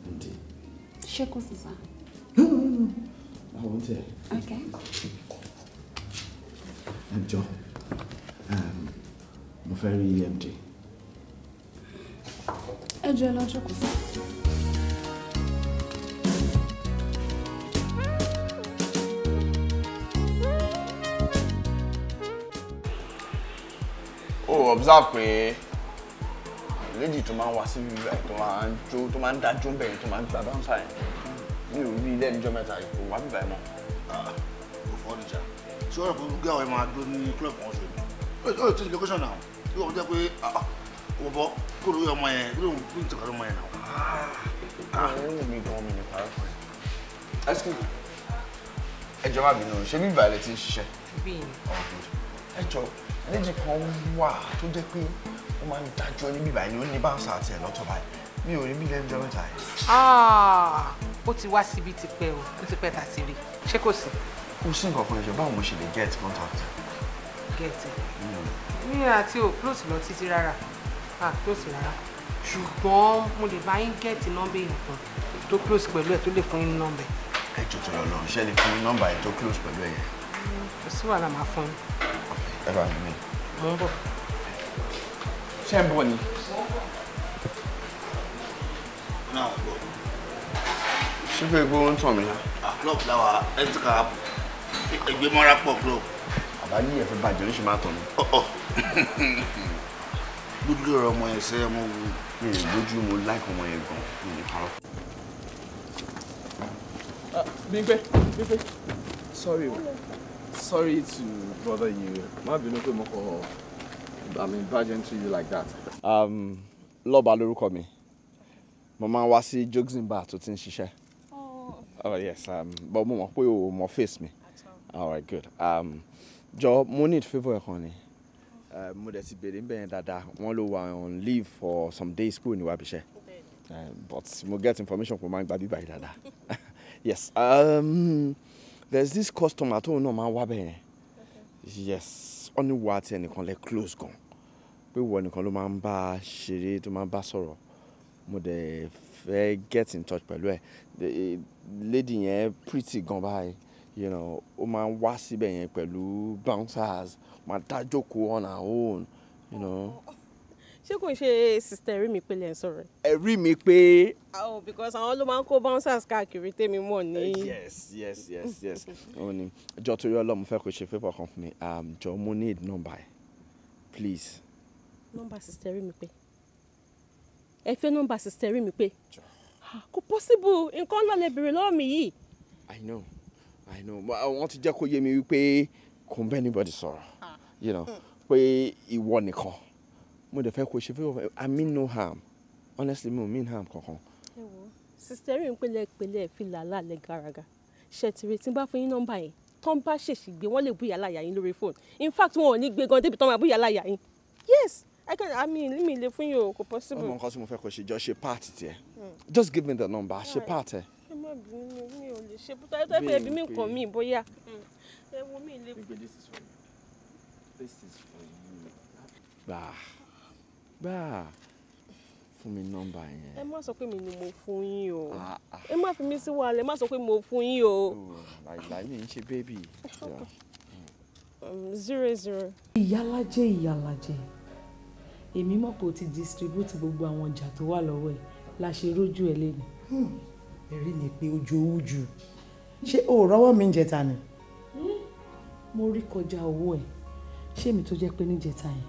MD. Ṣé kò sí sá? No, no, no. I won't tell. Okay. Jọ, mo fẹ́ rí MD. Ẹ jọ̀ọ́ ẹ lọ jókòó sí. O observe pé lady tó máa ń wá sí bíbá tó máa ń jó tó máa ń dájú bẹ̀rẹ̀ tó máa ń gba bouncer yẹn mi ò rí lẹ́nu jọ́ mẹ́ta kò wá bíbá ẹ̀ mọ́. Kò fọ́ níjà ṣé wọ́n rẹ̀ pé gé àwọn ẹ̀ máa dúró ní club kan ṣe ni ó lè tún location náà bí wọ́n jẹ́ pé wọ́n bọ́ kó lórí ọmọ yẹn kó lóun kó tẹ̀ka lọ́mọ yẹn náà. Àwọn ohun mi gan mi ní parọ́ fún ẹ. Excuse me, ẹ jọ̀ọ́ má bínú, ṣé bíbá ẹ lè ti ń ṣiṣẹ́? Ẹ jọ̀ọ́, lady kan wà tó jẹ́ pé ó máa ń dájọ́ ní bíbá yìí, ó ní bouncer àti ẹ̀ lọ́tọ̀ báyìí, mi ò rí bí lẹ́nu jọ́ mẹ́ta yìí. Ó ti wá síbi tipẹ́ o, ó ti pẹ́ tà ti rí, ṣé kò sí? Kò sí nǹkan kan, ẹ̀jọ̀ báwo mo ṣe lè get contact? Get ẹ̀ mi àti ò close lọ títí rárá, ah close rárá, ṣùgbọ́n mo lè bá yín get nọ́mbà èèyàn kan tó close pẹ̀lú ẹ̀ tó lè fún yín nọ́mbà ẹ̀. Ẹ jọ̀ọ́ tó lọ lọ, ṣé lè fún yín nọ́mbà ẹ̀ tó close pẹ̀lú ẹ̀ yẹn? Kò sí wàhálà, máa fún yín. Ẹ bá mi. Mo ń bọ̀. Ṣé ń bọ̀ ni? Ṣé pé gbogbo ń tàn mí? Club làwà ẹ ti kà á ẹgbẹ́ mọ́ra pọ̀ club. Àbá ní ẹ̀fẹ́ bàjẹ́ oníṣẹ́ máa tàn mí. Gbójú lórí ọmọ yẹn ṣe ọmọ wo. Mi ò gbójú, mo láìkọ ọmọ yẹn gan, mi ò ní parọ́. Bímpé, Bímpé, sorry o. Sorry to bother you. Má bínú pé mo kọ, I mean, barge into you like that. Lọ́ba lórúkọ mi. Mo máa ń wá sí Jogsin Bar tó ti ń ṣiṣẹ́. Oh yes, but mo mọ̀ pé o mọ̀ face mi. All right, good. Jọ̀ọ́, mo need favour ẹ̀ kan ni. Mo dẹ̀ ti béèrè níbẹ̀ yẹn dáadáa. Wọ́n ló wà on leave for some days kúrò ní wábíṣẹ́. But mo get information pé mo máa ń gba bíbá yìí dáadáa. Yes. There's this customer tó náà máa ń wá bẹ́ẹ̀ yẹn. Yes, ó ní wo àti ẹnìkan lẹ close gan. Pé ìwọ nìkan ló máa ń bá ṣeré, tó máa ń bá sọ̀rọ̀. Mo dẹ̀ fẹ́ get in touch pẹ̀lú ẹ̀. The lady yẹn pretty gan báyìí. You know, ó máa ń wá síbẹ̀ yẹn pẹ̀lú bouncers, máa dá jókòó on her own, you know. Ṣé kò ń ṣe sister rí mi pé lẹ́ ń sọ̀rọ̀? Ẹ rí mi pé. Oh, because àwọn ló máa ń kó bouncers káàkiri tèmi mọ̀ ní. Yes, yes, yes, yes. Ó ní jọ̀ọ́ torí Ọlọ́run, mo fẹ́ kó ṣe favour kan fún mi. Jọ̀ọ́, mo need number ẹ̀, please. Nọ́mbà sister rí mi pé. Ẹ fẹ́ nọ́mbà sister rí mi pé. Kò possible, nǹkan ńlá lè béèrè lọ́wọ́ mi yìí. I know, I know. Wọ́n ti jẹ́ kó yé mi wípé kò ń bẹ́ anybody sọ̀rọ̀, you know, pé ìwọ nìkan. Mo dẹ̀ fẹ́ kó ṣe favour. I mean no harm. Honestly, mi ò mean harm kankan. Ẹ wo, sister rí mi pé lẹ́pẹ̀lẹ́ fi làálàá lẹ garaga. Ṣé ti rí tí n bá fún yín nọ́mbà yẹn, tó ń bá ṣèṣì gbé, wọ́n lè bú yàrá yà yín lórí fóònù. In fact, wọn ò ní gbé gan débi tó máa bú yàrá yà yín. Yes, I can, I mean, mi lè fún yín o, kò possible. Ọmọ nǹkan tí mo fẹ́ kó ṣe, jọ ṣe part tiẹ̀. Just give me the number, ṣe part ẹ̀. Ẹ má bínú, mi ò lè ṣe bó tó ẹ pé ẹbí mi nǹkan mi bóyá. Ẹ wo mi lè. This is for you. This is for you. Gbà. Gbà. Fún mi nọ́mbà yẹn. Ẹ má sọ pé mi ni mo fún yín o. Ẹ má fi mí sí wàhálà, ẹ má sọ pé mo fún yín o. Láìláì mi ń ṣe bébì. 00. Ìyálájẹ ìyálájẹ, èmi mọ̀ pé o ti distribute gbogbo àwọn ọjà tó wà lọ́wọ́ ẹ̀ la ṣe rójú ẹ lẹ́nu. Ẹ̀rí mi pé ojú owó jù, ṣé o rọ́wọ́ mi ń jẹta ni? Mo rí kọjá owó ẹ̀, ṣé mi tó jẹ́ pé níjẹta yẹn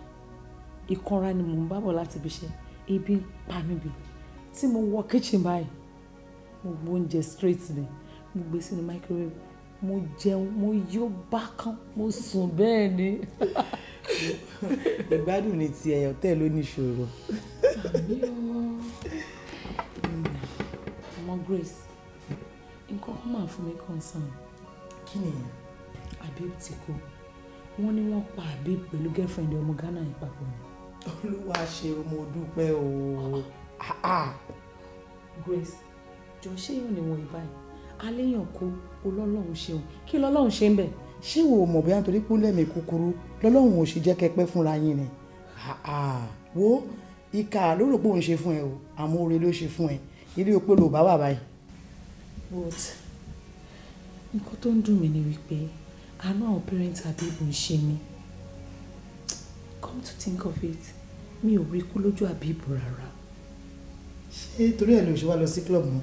ìkanra ni mò ń bábọ̀ láti ibi iṣẹ́, ebi ń pa mí bi tí mo wọ kitchen báyìí, mo gbó oúnjẹ straight ni, mo gbé sínú microwave, mo jẹun, mo yó bákan, mo sùn bẹ́ẹ̀ ni. Ìgbádùn ni ti ẹ̀yàn tẹ́ ló ní ìṣòro. Ọmọ Grace, nǹkan kan máa fún mi concern. Kí nìyẹn? Habib ti kú. Wọ́n ní wọ́n pa Habib pẹ̀lú girlfriend ọmọ Ghana yẹn papọ̀ ni. Olúwa ṣe, mo dúpẹ́ o. Grace, jọ ṣé yóò ní wọn ìbáyìí? Aléyàn kó olọ́lọ́run ṣeun, kí lọ́lọ́run ṣe ń bẹ̀? Ṣé wo mọ̀ bóyá nítorí pé ó lẹ́mìí kúkúrú lọ́lọ́run ò ṣe jẹ́ kẹpẹ́ fúnra yín ni? Wo ìkà ló rò pé òun ṣe fún ẹ o, àmọ́ oore ló ṣe fún ẹ, ilé opó ló bá wà báyìí. But nǹkan tó ń dùn mí ni wípé àánú àwọn parents Habib ń ṣe mí. Come to think of it, mi ò rí kú lójú Habib rárá. Ṣé torí ẹ̀ ló ṣe wá lọ sí club mọ́?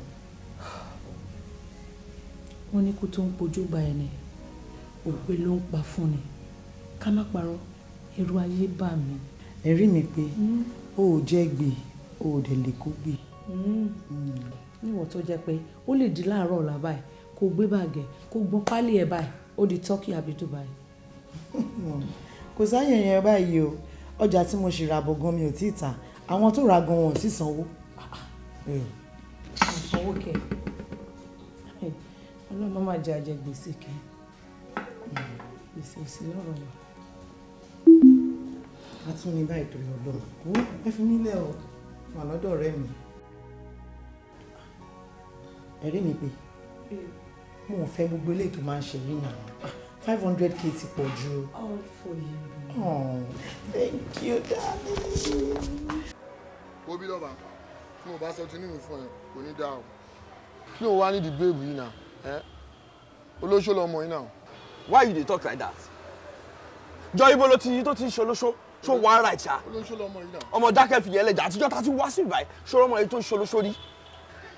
Wọ́n ní kú tó ń pojú gba ẹni, òwe ló ń pa fún ni. Ká má parọ́, ẹ̀rù ayé bà mí. Ẹ̀rí mi pé o ò jẹ́ gbè, o ò dẹ̀ lè kó gbè. Níwọ̀n tó jẹ́ pé ó lè di láàárọ̀ ọ̀la báyìí, kó gbé bàgẹ̀, kó gbọ́n pálí ẹ̀ báyìí, ó di Turkey àbí Dubai. Kò sáyẹn yẹn báyìí o, ọjà tí mo ṣì rà bọ̀ gan mi ò tíì tà, àwọn tó rà gan wọn ò tí sanwó. Kò sanwó kẹ̀. Ọlọ́run máa jẹ àjẹgbèsè kẹ́. Gbèsè ò sí lọ́rọ̀ wa. A tún ní báyìí torí Ọlọ́run. Wo ẹ fi mí lẹ̀ o, wà lọ́dọ̀ ọ̀rẹ́ mi. Ẹ̀rí mi pé mo ò fẹ́ gbogbo eléyìí tó máa ń ṣe yìí náà. 500k ti pọ̀ jù. All for you. Oh, thank you, darling. Obi lọ́ba, tí mo bá sọ tinú mi fún ẹ, kò ní dáa o. Kí ló wá nídìí bẹ́ẹ̀bù yìí náà? Olóṣó lọmọ yìí náà. Why you dey talk like that? Jọ ibo ló ti tó ti ń ṣolóṣó, ṣó wà á ra ìṣá. Olóṣó lọmọ yìí náà. Ọmọ dákẹ́ fìyẹ́ lẹ́jà, àtijọ́ ta ti wá sí ìbáyìí, ṣó ọmọ yìí tó ń ṣolóṣó rí.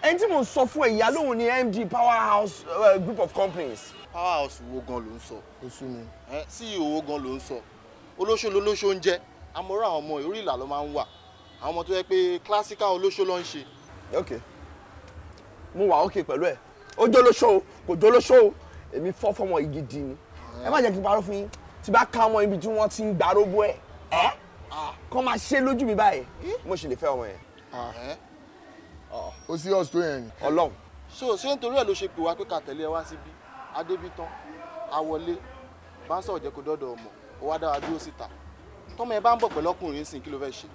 Ẹni tí mò ń sọ fún ẹ̀yà lóhùn ní MD Powerhouse Group of Companies. Powerhouse wo gan ló ń sọ? Ó sú mi. CEO wo gan ló ń sọ? Olóṣó lolóṣó ń jẹ́, àmọ́ràn àwọn ọmọ orí ìlà ló máa ń wà. Àwọn ọmọ tó yẹ pé classical olóṣó ló ń ṣe. Ok, mo wà ok pẹ̀lú ẹ̀. Ó jólóṣó o, kò jólóṣó o, èmi fọ́ fọmọ igi di ni. Ẹ má jẹ́ kí n parọ́ fún yín, tí bá ká ọmọ ibi tí wọ́n ti ń gbarógbó ẹ̀, ẹ́ kọ́ máa ṣe lójú mi báyìí, mo sì lè fẹ́ ọmọ yẹn. Ó serious tó yẹn ni. Ọlọ́run. So ṣé nítorí ẹ̀ ló ṣe pè wá pé ká tẹ̀lé ẹ wá síbí? Adébítán, Awọlé, bá ń sọ̀rọ̀ jẹ́ kó dọ́dọ̀ ọmọ, ó wá dá wa dúró síta. Tọ́mọ ẹ bá ń bọ̀ pẹ̀lú ọkùnrin sìn, kí ló fẹ́ ṣe?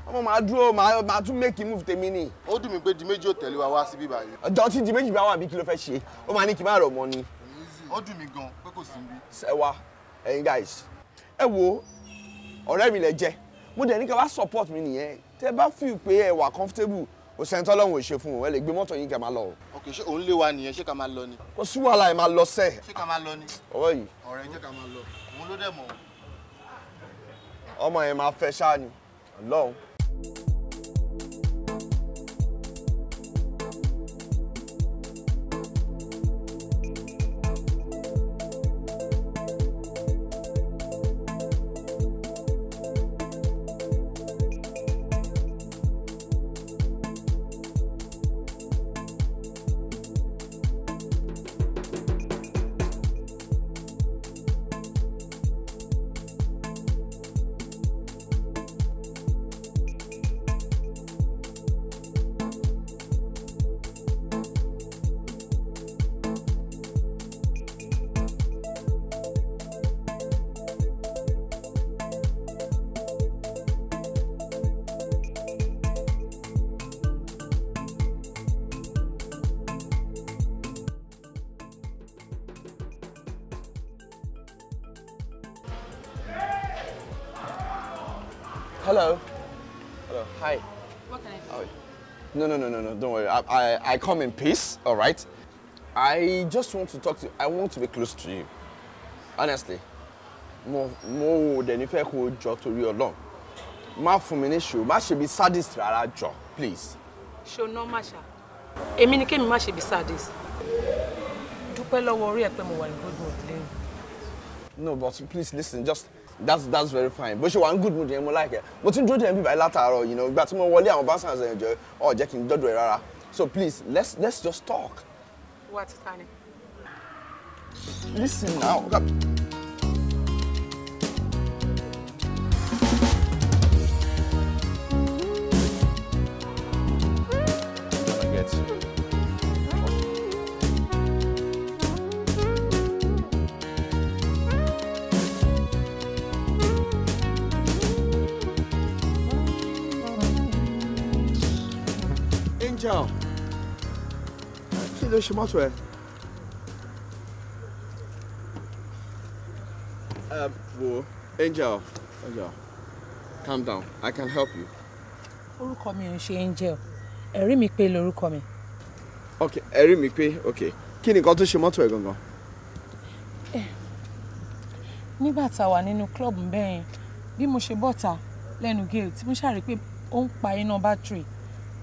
Ọmọ máa dúró, máa tún make move tèmi ni. Ó dùn mí pé Diméjì ò tẹ̀lé wa wá síbí báyìí. Ọjọ́ tí Diméjì bá wà bí kí ló fẹ́ ṣe? Ó máa ní kí n má rọ̀ mọ́ ni. Ó dùn mí gan pé kò sí níbí. Ẹ wá, ẹ̀yin guys, ẹ wo ọ̀rẹ́ mi lẹ jẹ́, mo dẹ̀ ní ká wá support mi nìyẹn. Tẹ bá feel pé ẹ wà comfortable, kò sẹ́ni tọ́lọ́run ò ṣe fún o, ẹ lè gbé mọ́tò yín kẹ́ máa lọ o. Ok, ṣé òun lé wa nìyẹn, ṣé ká máa lọ ni? Kò sí wàhálà, ẹ máa lọ sẹ́ẹ̀. Ṣé ká máa lọ ni? Ọ̀rọ̀ yìí. Ọ̀rẹ́ jẹ́ ká máa lọ, òun ló dẹ̀ mọ̀. Ọmọ yẹn máa fẹ́ ṣáá ni, Ọlọ́run. Hello. Hello. Hi. What How are you? No, no, no, no, no, don't worry. I come in peace, all right? I just want to talk to you. I want to be close to you. Honestly. Mo dẹ̀ ní fẹ́ kó jọ torí Ọlọ́run. Má fún mi ní ṣù, má ṣe bí sadist rárá jọ, please. Ṣé o normal ṣá? Èmi ni kémi má ṣe bí sadist. Dúpẹ́ lọ́wọ́ orí ẹ̀ pé mo wà ní good mood lẹ́yìn. No, but please listen, just that's very fine. Bó ṣe wà ní good mood yẹn mo like ẹ. Mo ti ń dúró dè ẹ́ bíbáyìí látàárọ̀, you know, ìgbà tí mo wọlé àwọn bouncers ẹ̀ jọ, ọ̀ jẹ́ kí n dọ́dọ̀ ẹ rárá. So please, let's just talk. Wá ti ta ni? Listen now. Angel, kí ló ṣe mọ́tò ẹ? Wo, Angel, calm down. I can help you. Orúkọ mi ò ń ṣe Angel. Ẹ̀rí mi pé lorúkọ mi. Okay, ẹ̀rí mi pé, okay. Kí ni nǹkan tó ṣe mọ́tò ẹ gangan? Nígbà tá a wà nínú club bẹ́ẹ̀ bí mo ṣe bọ́ta lẹ́nu gate tí mo ṣàrí pé ó ń pa iná battery,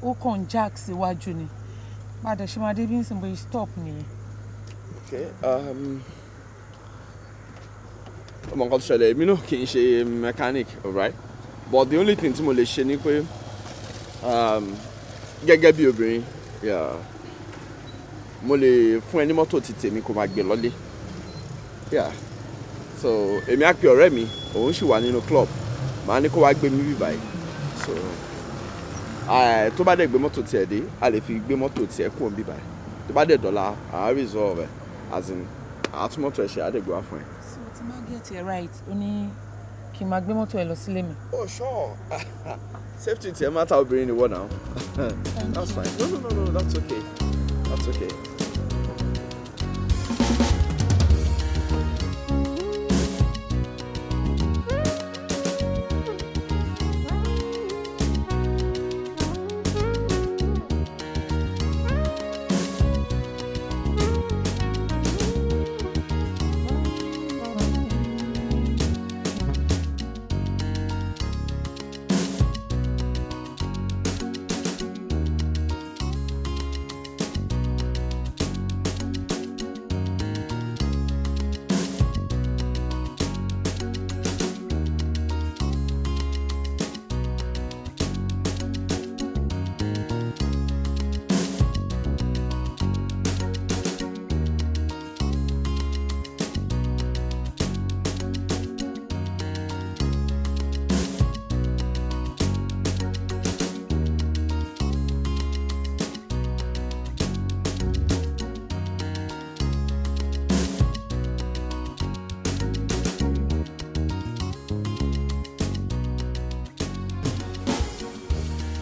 ó kàn ń jack síwájú ni. Padà ṣe máa dé bí n sìn bóyá stop nìyẹn. Okay, ọmọ nǹkan tó ṣẹlẹ̀, èmi náà kì í ṣe mechanic, alright? But the only thing tí mo lè ṣe ni pé gẹ́gẹ́ bí obìnrin, yeah, mo lè fún ẹ ní mọ́tò ti tèmi kó máa gbé lọ́lé. Yeah. So èmi á pe ọ̀rẹ́ mi, òun sì wà nínú club, màá ní kó wá gbé mi bí báyìí. So tó bá dẹ̀ gbé mọ́tò tiẹ̀ dé, a lè fi gbé mọ́tò tiẹ̀ kúrò níbí báyìí. Tó bá dẹ̀ dọ̀la, à á resolve ẹ̀, as in, à á tún mọ́tò ẹ̀ ṣe, á dẹ̀ gbé wá fún ẹ. So tí má get it right, ó ní kí n máa gbé mọ́tò ẹ lọ sílé mi. Oh sure, safety tiẹ̀ matter obìnrin ni wọ́n now. That's fine. No, no, no, no, that's okay. That's okay.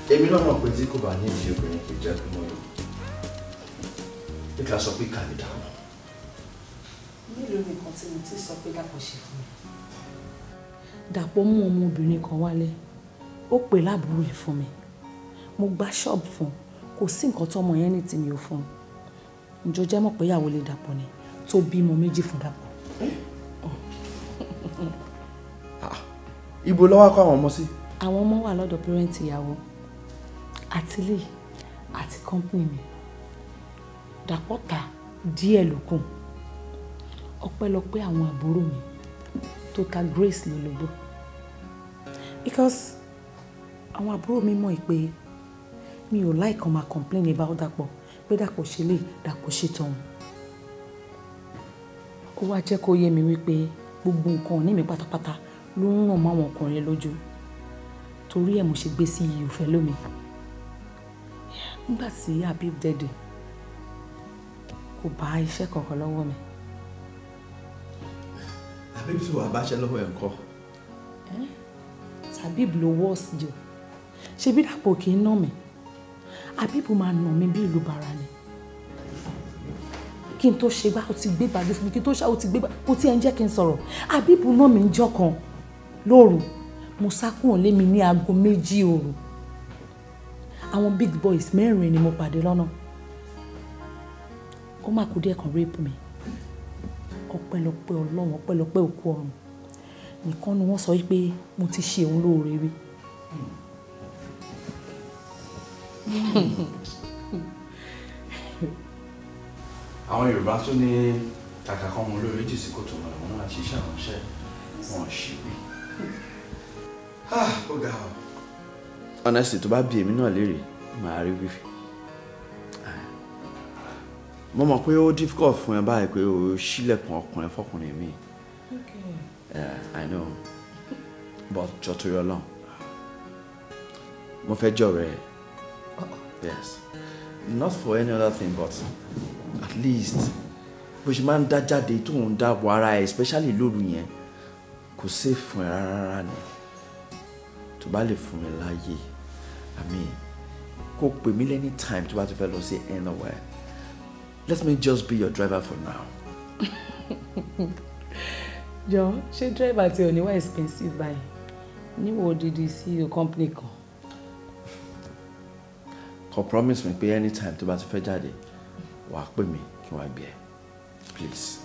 Èmi náà mọ̀ pé tí kò bá nídìí obìnrin kò jẹ́ kó mọ́ lò. Bí ká sọ pé kà lè dáhùn. Mélòó nìkan tí mo ti sọ pé Dàpọ̀ ṣe fún mi? Dàpọ̀ mú ọmọbìnrin kan wálé, ó pè láàbúrò ẹ̀ fún mi. Mo gba ṣọ́ọ̀bù fún un, kò sí nǹkan tọ́mọ yẹn ní tèmi ò fún un. Ǹjọ́ jẹ́ mọ̀ pé ìyàwó lè Dàpọ̀ ni tó bímọ méjì fún Dàpọ̀. Ibo ló wá kó àwọn ọmọ sí? Àwọn ọmọ wà lọ́dọ̀ pẹ́rẹ́ǹtì ìyàwó àti ilé àti kọ́ńpìnì mi. Dàpọ̀ ta díẹ̀ ló kù. Ọpẹ́lọpẹ́ àwọn àbúrò mi tó ta Grace lólobó. Because àwọn àbúrò mi mọ̀ pé mi ò like kan máa complain about Dàpọ̀ pé Dàpọ̀ ṣe lè Dàpọ̀ ṣe tọ̀hún. Ó wá jẹ́ kó yé mi wípé gbogbo nǹkan òní mi pátápátá ló ń ràn mọ́ àwọn ọkùnrin lójú. Torí ẹ̀ mo ṣe gbé sí iyì òfẹ́ lómi. Nígbà tí Habib dẹ̀dẹ̀ kò bá iṣẹ́ kankan lọ́wọ́ mi. Habib tí wàá báṣẹ́ lọ́wọ́ ẹ̀ ńkọ́? Habib ló wọ́ọ̀sì jù. Ṣebí Dàpọ̀ kì í nà mí. Habib máa nà mí bí ìlú bàrà ni. Kí n tó ṣe gbá, ó ti gbé gbàgbé fún mi, kí n tó ṣá, ó ti gbé gbàgbé, kò tí ẹ ń jẹ́ kí n sọ̀rọ̀. Habib nà mí ńjọ́ kan lóru. Mo sá kúrò lé mi ní aago 2 òru. Àwọn big boys mẹ́rin ni mo pàdé lọ́nà. Ó má kú díẹ̀ kan rape mi. Ọpẹ́lọpẹ́ Ọlọ́run, ọpẹ́lọpẹ́ òkú ọ̀run. Nìkan ni wọ́n sọ wípé mo ti ṣe òun lóore rí. Àwọn Yorùbá tún ní kàkà kan mọ olórí jù sí kòtò wọn wọn máa ṣiṣẹ́ àwọn iṣẹ́ wọn ṣì wí. Ó ga ọ. Honestly, tó bá bi èmi náà léèrè, màá rí wífi. Mo mọ̀ pé ó difficult fún ẹ báyìí pé o ṣílẹ̀kùn ọkùnrin fọkùnrin mi. Yeah, I know. But jọ̀ọ́ torí Ọlọ́run, mo fẹ́ jọ̀rẹ́ ẹ. Yes. Not for any other thing, but at least bó ṣe máa ń dá jáde tó ń dá wọ ara ẹ, especially lóru yẹn, kò safe fún ẹ rárá rárá ni. Tó bá lè fún mi láàyè, I mean, kó pè mí any time tó bá ti fẹ́ lọ sí anywhere. Let me just be your driver for now. Jọ, ṣé driver tí ò ní wá expensive báyìí? Níwò odidi CEO company kan. Kò promise mi pé anytime tó bá ti fẹ́ jáde, wàá pè mí kí wọ́n á gbé ẹ. Please,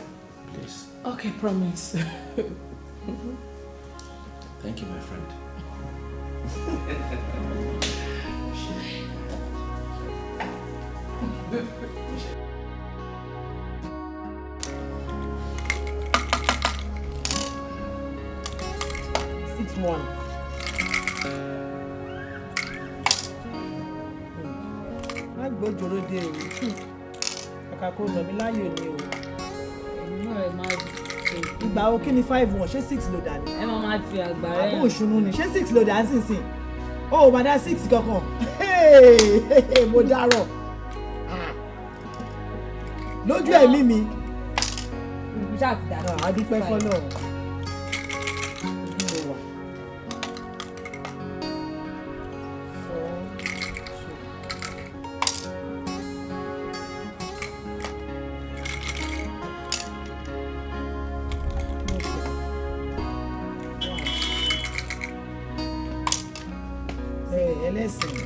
please. Okay, promise. Thank you, my friend. 6-1. Má gbójúró dé o, kàkà kó lọ mí láyò ni o. Ìgbà wo kí ni 5-1? Ṣé 6 ló dà ní? Ẹ máa máa fi àgbà rẹ. Àbó òṣùnú ni, ṣé 6 ló dà nísinsìnyí? O ò máa dá 6 kankan. Mo dárọ̀. Lójú ẹ̀mí mi. A dúpẹ́ fọ́lọ́run. Ẹlẹ́sìn.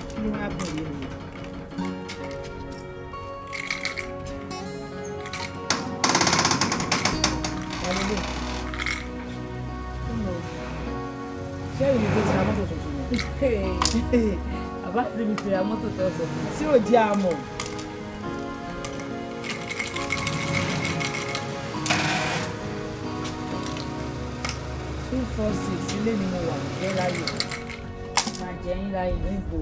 Kí ló wá bọ̀ yìí ni? Ṣé ìlú tó ti ra mọ́tò tuntun ni? Bàbá mi ti ra mọ́tò tó sọ fún mi. Tí ò jẹ́ àmọ̀. Two 4 6 ilé ni mo wà jẹ́ láyè. Máa jẹ yín láyè níbo.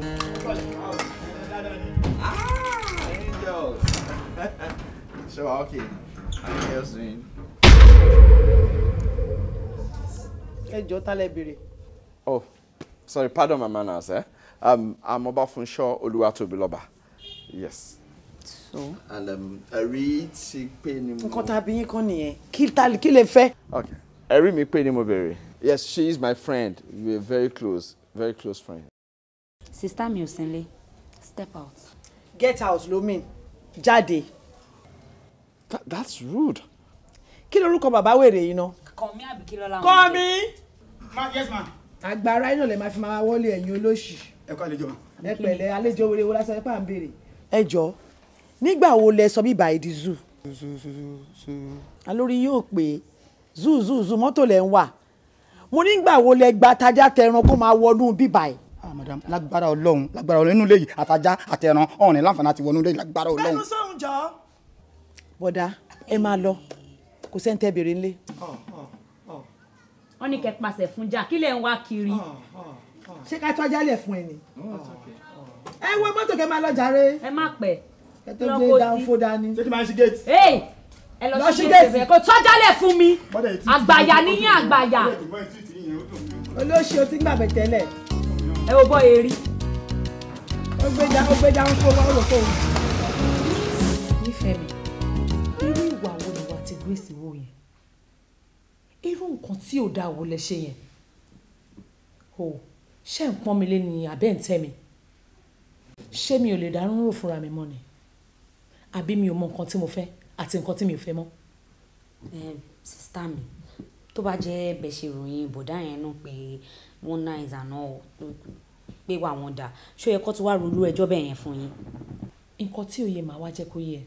Angels. So okay, angels doing. Ẹ jọ̀ọ́ ta lẹ béèrè. Oh, sorry, pardon my manners, eh? I'm Obafunsho Oluwatobiloba. Yes. So. And ẹ̀rí ti pé ni mo. Nǹkan tá a bí yín kan nìyẹn. Kí lẹ fẹ́? Okay. Ẹ̀rí mi pé ni mo béèrè. Yes, she is my friend. We are very close friends. Sister mi ò sí nílé. Step out. Get out ló mean. Jáde. That's rude. Kí lorúkọ bàbá wèrè yìí ná? Kànmí àbí kí lọ́la wọn. Kànmí! Ma, yes ma. Agbára iná lè máa fi máa wọlé ẹ̀yin olóṣì. Ẹ kú àlejò ma. Ẹ pẹ̀lẹ́, àlejò wèrè wo lásán ẹ pà ń béèrè. Ẹ jọ̀ọ́, nígbà wo lẹ sọ bíbá ìdí zoo? Alórí yóò pé zoo zoo zoo mọ́tò lẹ̀ ń wà. Mo nígbà wo lẹ gba tajá tẹran kó máa wọnú bíbá ẹ̀. Ah madam, lágbára Ọlọ́run, lágbára Ọlọ́run inú ilé yìí àtajá àtẹran ọ̀rìn láǹfààní àti wọnú ilé yìí lágbára Ọlọ́run. Bẹ́ẹ̀ni sọ̀hún jọ. Bọ̀dá, ẹ máa lọ, kò sẹ́ńtẹ́ béèrè ńlé. Wọ́n ní kẹ́ pàṣẹ fún jà, kí lẹ̀ ń wá kiri. Ṣé ká tọ́jà lẹ̀ fún ẹ ni? Ẹ wo mọ́tò kẹ́ máa lọ jàre. Ẹ má pẹ́. Kẹ́ tó gbé dáńfó dání. Ṣé kí máa ń ṣí géètì? Ẹ lọ ṣí géètì bẹ́ẹ̀ kó tọ́jà lẹ̀ fún mi. Àgbàyà níyìn àgbàyà. Olóṣì o ti ń gbàgbẹ́ tẹ́lẹ̀. Ẹ wo bọ́ erí. Ó gbé dáńfó wá rò fóun. Nífẹ̀ẹ́ mi, irú ìwà wo ni wà tí Grace wò yẹn? Irú nǹkan tí ò dáa wo lẹ ṣe yẹn? O ṣé ń pọ́n mi lé ní abẹ́ ń tẹ́ mi? Ṣé mi ò lè dárún rò fúnra mi mọ́ ni? Àbí mi ò mọ nǹkan tí mo fẹ́? àti nǹkan tí mi ò fẹ́ mọ́. Sister mi, tó bá jẹ́ bẹ́ẹ̀ ṣe ròyìn bọ̀dá yẹn náà pé wọ́n nice and all, pé wà wọ́n dà, ṣó yẹ kó tún wá ronú ẹjọ́ bẹ́ẹ̀ yẹn fún yín? Nǹkan tí òye màá wá jẹ́ kó yé ẹ,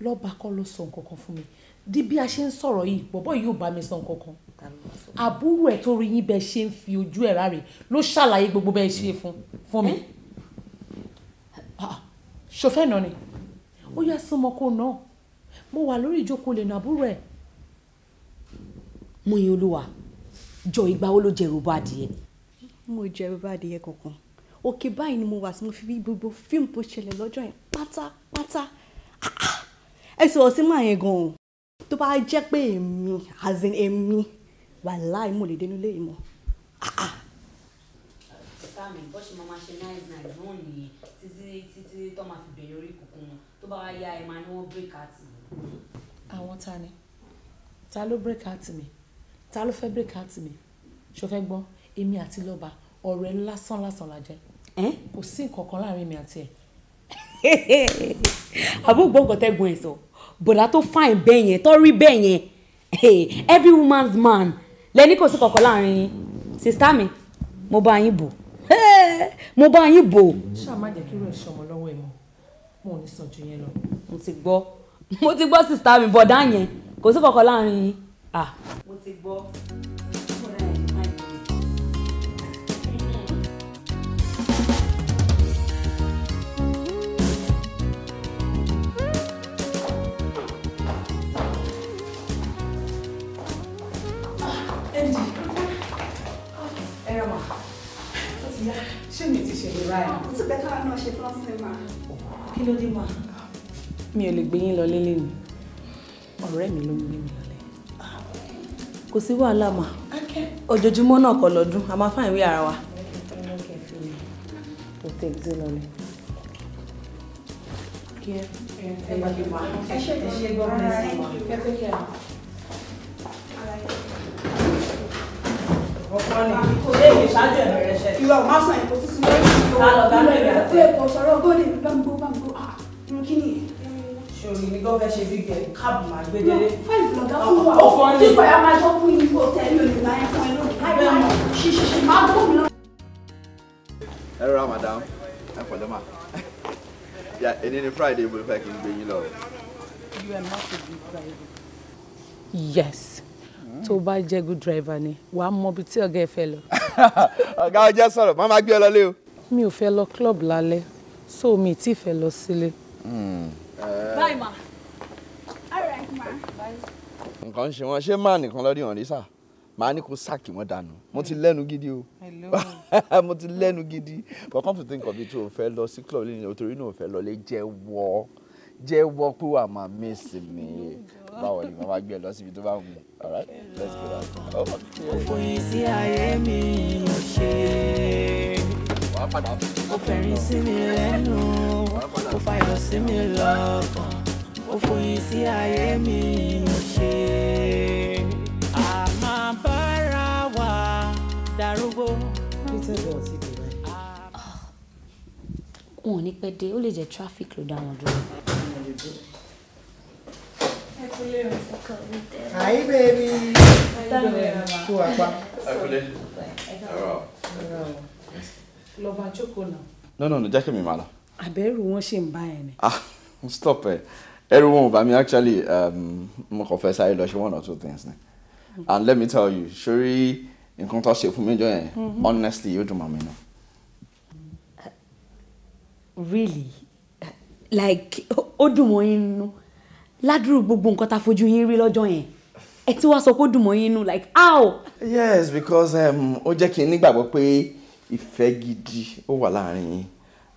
lọ́ba kọ́ ló sọ nǹkan kan fún mi. Di bí a ṣe ń sọ̀rọ̀ yìí, bọ̀bọ́ yìí ò bá mi sọ nǹkan kan. Àbúrò ẹ̀ tó rí yín bẹ́ẹ̀ ṣe ń fi ojú ẹ̀ ráre ló ṣàlàyé gbogbo bẹ́ẹ̀ ṣe fún mi. Ṣòfẹ́ náà ni ó yá súnmọ́ kó náà, mo wà lórí ìjókòó lè nà àbúrò ẹ̀. Múyìn Olúwa, jọ ìgbà wo ló jẹ ròbó adìyẹ? Mo jẹ ròbó adìyẹ kankan. Òkè báyìí ni mo wà tí mo fi rí gbogbo fíìmù tó ṣẹlẹ̀ lọ́jọ́ yẹn pátápátá. Ẹ sọ̀rọ̀ sí màá yẹn gan-an. Tó bá jẹ́ pé èmi, as in èmi, wàláì mo lè dénú lé ìmọ̀. Sister mi, bó ṣe máa ṣe nice nice náà nìyẹn títí títí tó máa fi bẹ̀rẹ̀ orí kunkun wọn. Tó bá wá yá, ẹ máa ní wọ́n break heart mi. Àwọn ta ni? Ta ló break heart mi? Ta ló fẹ́ break heart mi? Ṣo fẹ́ gbọ́? Èmi àti Lọ́ba ọ̀rẹ́ lásán lásán la jẹ́. Kò sí nǹkan kan láàrin mi àti ẹ̀. Àbúrò gbọ́ngàn tẹ́gun ẹ̀ sọ, bọ̀dá tó fine bẹ́ẹ̀ yẹn, tó rí bẹ́ẹ̀ yẹn, every woman's man, lẹ́ni kò sí kankan láàrin yín. Sister mi, mo bá yín bò, mo bá yín bò. Ṣáà má jẹ́ kí irú ẹ̀ ṣọmọ lọ́wọ́ ẹ̀ mọ́, mo ò ní sọ ju yẹn lọ. Mo ti gbọ́, mo ti gbọ́ sister mi, bọ̀dá yẹn kò sí kankan láàrin yín. Mo ti gbọ́. Ṣé mi ti ṣe lè ráyà? Ó ti bẹ́ẹ̀ kára náà ṣe tán sí ma. Kí ló dé mà? Mi ò lè gbé yín lọ lélẹ̀ ni. Ọ̀rẹ́ mi ló ń gbé mi lọlé. Kò sí wàhálà mà. Ojoojúmọ́ náà kọ́ lọ́dún, a máa fáìn wí ara wa. Kò tẹ̀sí lọlé. Ẹ ṣe ẹ ṣe God bless you ma. Èmi ṣáájú ẹ̀ bẹ̀rẹ̀ ṣẹ́. Ìwà ò máa sàn ẹ̀kọ́ tuntun lórí ìlú. Ta lọ̀gá lórí àti ẹ̀. Kò sọ̀rọ̀ góòlì gbàngbó ah irun kí ni? Ṣòrí mi gan fẹ́ ṣe bí gẹ̀ káàbù máa gbé délé. Fáìlì lọ̀gá fún wa. Ó fọ́ ni. Tí ìfọ̀yà máa jọ fún yín kó tẹ̀ mí ò lè máa ẹ̀ fún ẹ lónìí. Láì láì ṣiṣiṣi máa gbó mi lọ. Ẹ rọra madam, ẹ pẹ̀lẹ́ mà. Yeah, èní ni Friday, mo fẹ́ kí n gbé yín lọ. You are not a good driver. Yes. Tó bá jẹ́ good driver ni, wàá mọ ibi tí ọ̀gá ẹ fẹ́ lọ. Ọ̀gá ọjọ́ sọ̀rọ̀, má máa gbé ẹ lọlé o. Mi ò fẹ́ lọ club lálẹ́, so mi tí fẹ́ lọ sílé. Bye ma. All right ma. Bye. Nǹkan ń ṣe wọn, ṣé máà nìkan lọ́dún ọ̀rí sà? Màá ní kó sáàkì wọn dànù. Mo ti lẹ́nu gidi o. Mo ti lẹ́nu gidi. But come to think of it, o fẹ́ lọ sí club lẹ́yìn torí náà o fẹ́ lọlé, jẹ́wọ́. Jẹ́wọ́ pé wà máa miss mi. Báwo ni màá gbé ẹ lọ síbi tó bá wù mí? All right, let's go down. Òfòyín sí ayé mi ò ṣe. Ó fẹ̀rín sí mi lẹ́nu, ó fàyọ̀ sí mi lọ́kàn. Òfòyín sí ayé mi ò ṣe. A máa bára wa darúgbó. Wọn ò ní pẹ́ dé, ó lè jẹ́ traffic ló dá wọn dúró. Hi baby. Ṣé wàá pa? Ẹ kúlé. Lọ bá jókòó náà. No, no, no, jẹ́ kí mi máa lọ. Àbẹ̀rù wọn ṣì ń bá ẹ ni. Ah, stop ẹ. Ẹrù wọn ò bá mi actually, mo kàn fẹ́ sáré lọ ṣe one or two things ni. And let me tell you, ṣorí nǹkan tó ṣe fún mi jọ yẹn, honestly, yóò dùn mọ́ mi náà. Really? Like, ó dùn mọ́ yín nínú. Ládùúrú gbogbo nǹkan tá a fojú yín rí lọ́jọ́ yẹn. Ẹ tí wàá sọ pé ó dùn mọ́ yín nínú, like how? Yes, because ó jẹ́ kí n nígbàgbọ́ pé ìfẹ́ gidi ó wà láàrin yín.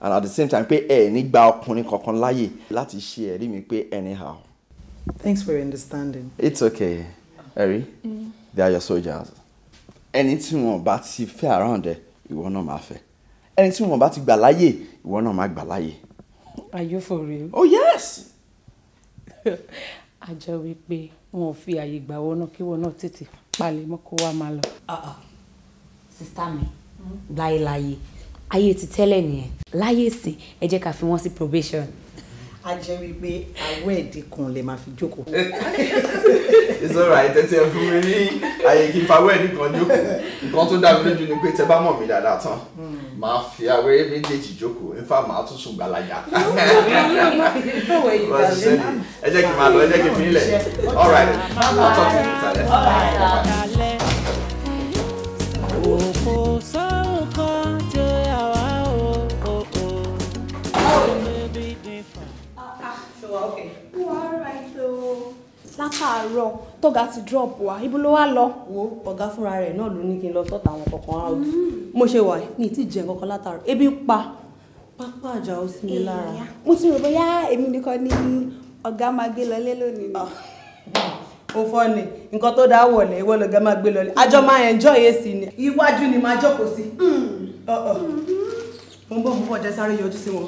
And at the same time pé ẹ ní gba ọkùnrin kankan láàyè láti ṣe ẹ̀rí mi pé anyhow. Thanks for your understanding. It's okay, Ẹ̀rí. They are your soldiers. Ẹni tí wọn bá ti fẹ́ around ẹ, ìwọ náà máa fẹ́. Ẹni tí wọn bá ti gbà láyè, ìwọ náà máa gbà láyè. Are you for real? Oh yes. A jẹ́ wípé wọn ò fi àyè gbà wọ́n náà kí wọ́n náà tètè palẹ̀ mọ́ kó wá máa lọ. Sister mi, láyéláyé, ayé ti tẹ́lẹ̀ nìyẹn. Láyé ìsìn, ẹ jẹ́ ká fi wọ́n sí probation. A jẹ́ wípé àwọ̀ ẹ̀dí kan lè máa fi jókòó. It's alright, ẹ ti ẹ fún mi ní àyè kí n fa awẹ́ ẹ̀dí kan jókòó. Nǹkan tó dá mi lójú ni pé tẹ bá mọ̀ mí dáadáa tán, màá fi awẹ́ méjèèjì jókòó, in fact màá tún sùn gbàlàjà. Ẹ jẹ́ kí n máa lọ, ẹ jẹ́ kí n fi ilẹ̀. Alright, I'll talk to you later. Òkò sóhun kan tí ó yà wá o, o, o. Látàárọ̀ tọ́gà ti drop wa, ibo ló wá lọ? Wo ọ̀gá fúnra rẹ̀ náà ló ní kí n lọ sọ́tà àwọn kọ̀ọ̀kan out. Mo ṣe wà ní tí jẹ nǹkan kan látàárọ̀, ebi ń pa pápá àjà ó sí mi lára. Mo ti rò bóyá èmi nìkan ni ọ̀gá máa gbé lọlé lónìí ni. Ó fọ́ ni nǹkan tó dáa wọ̀lẹ̀ ìwọ lọ̀gá máa gbé lọlé, àjọ máa enjoy èsì ni, iwájú ni máa jókòó sí. Mo ń bọ̀ jẹ́ sáré yọjú sí wọn.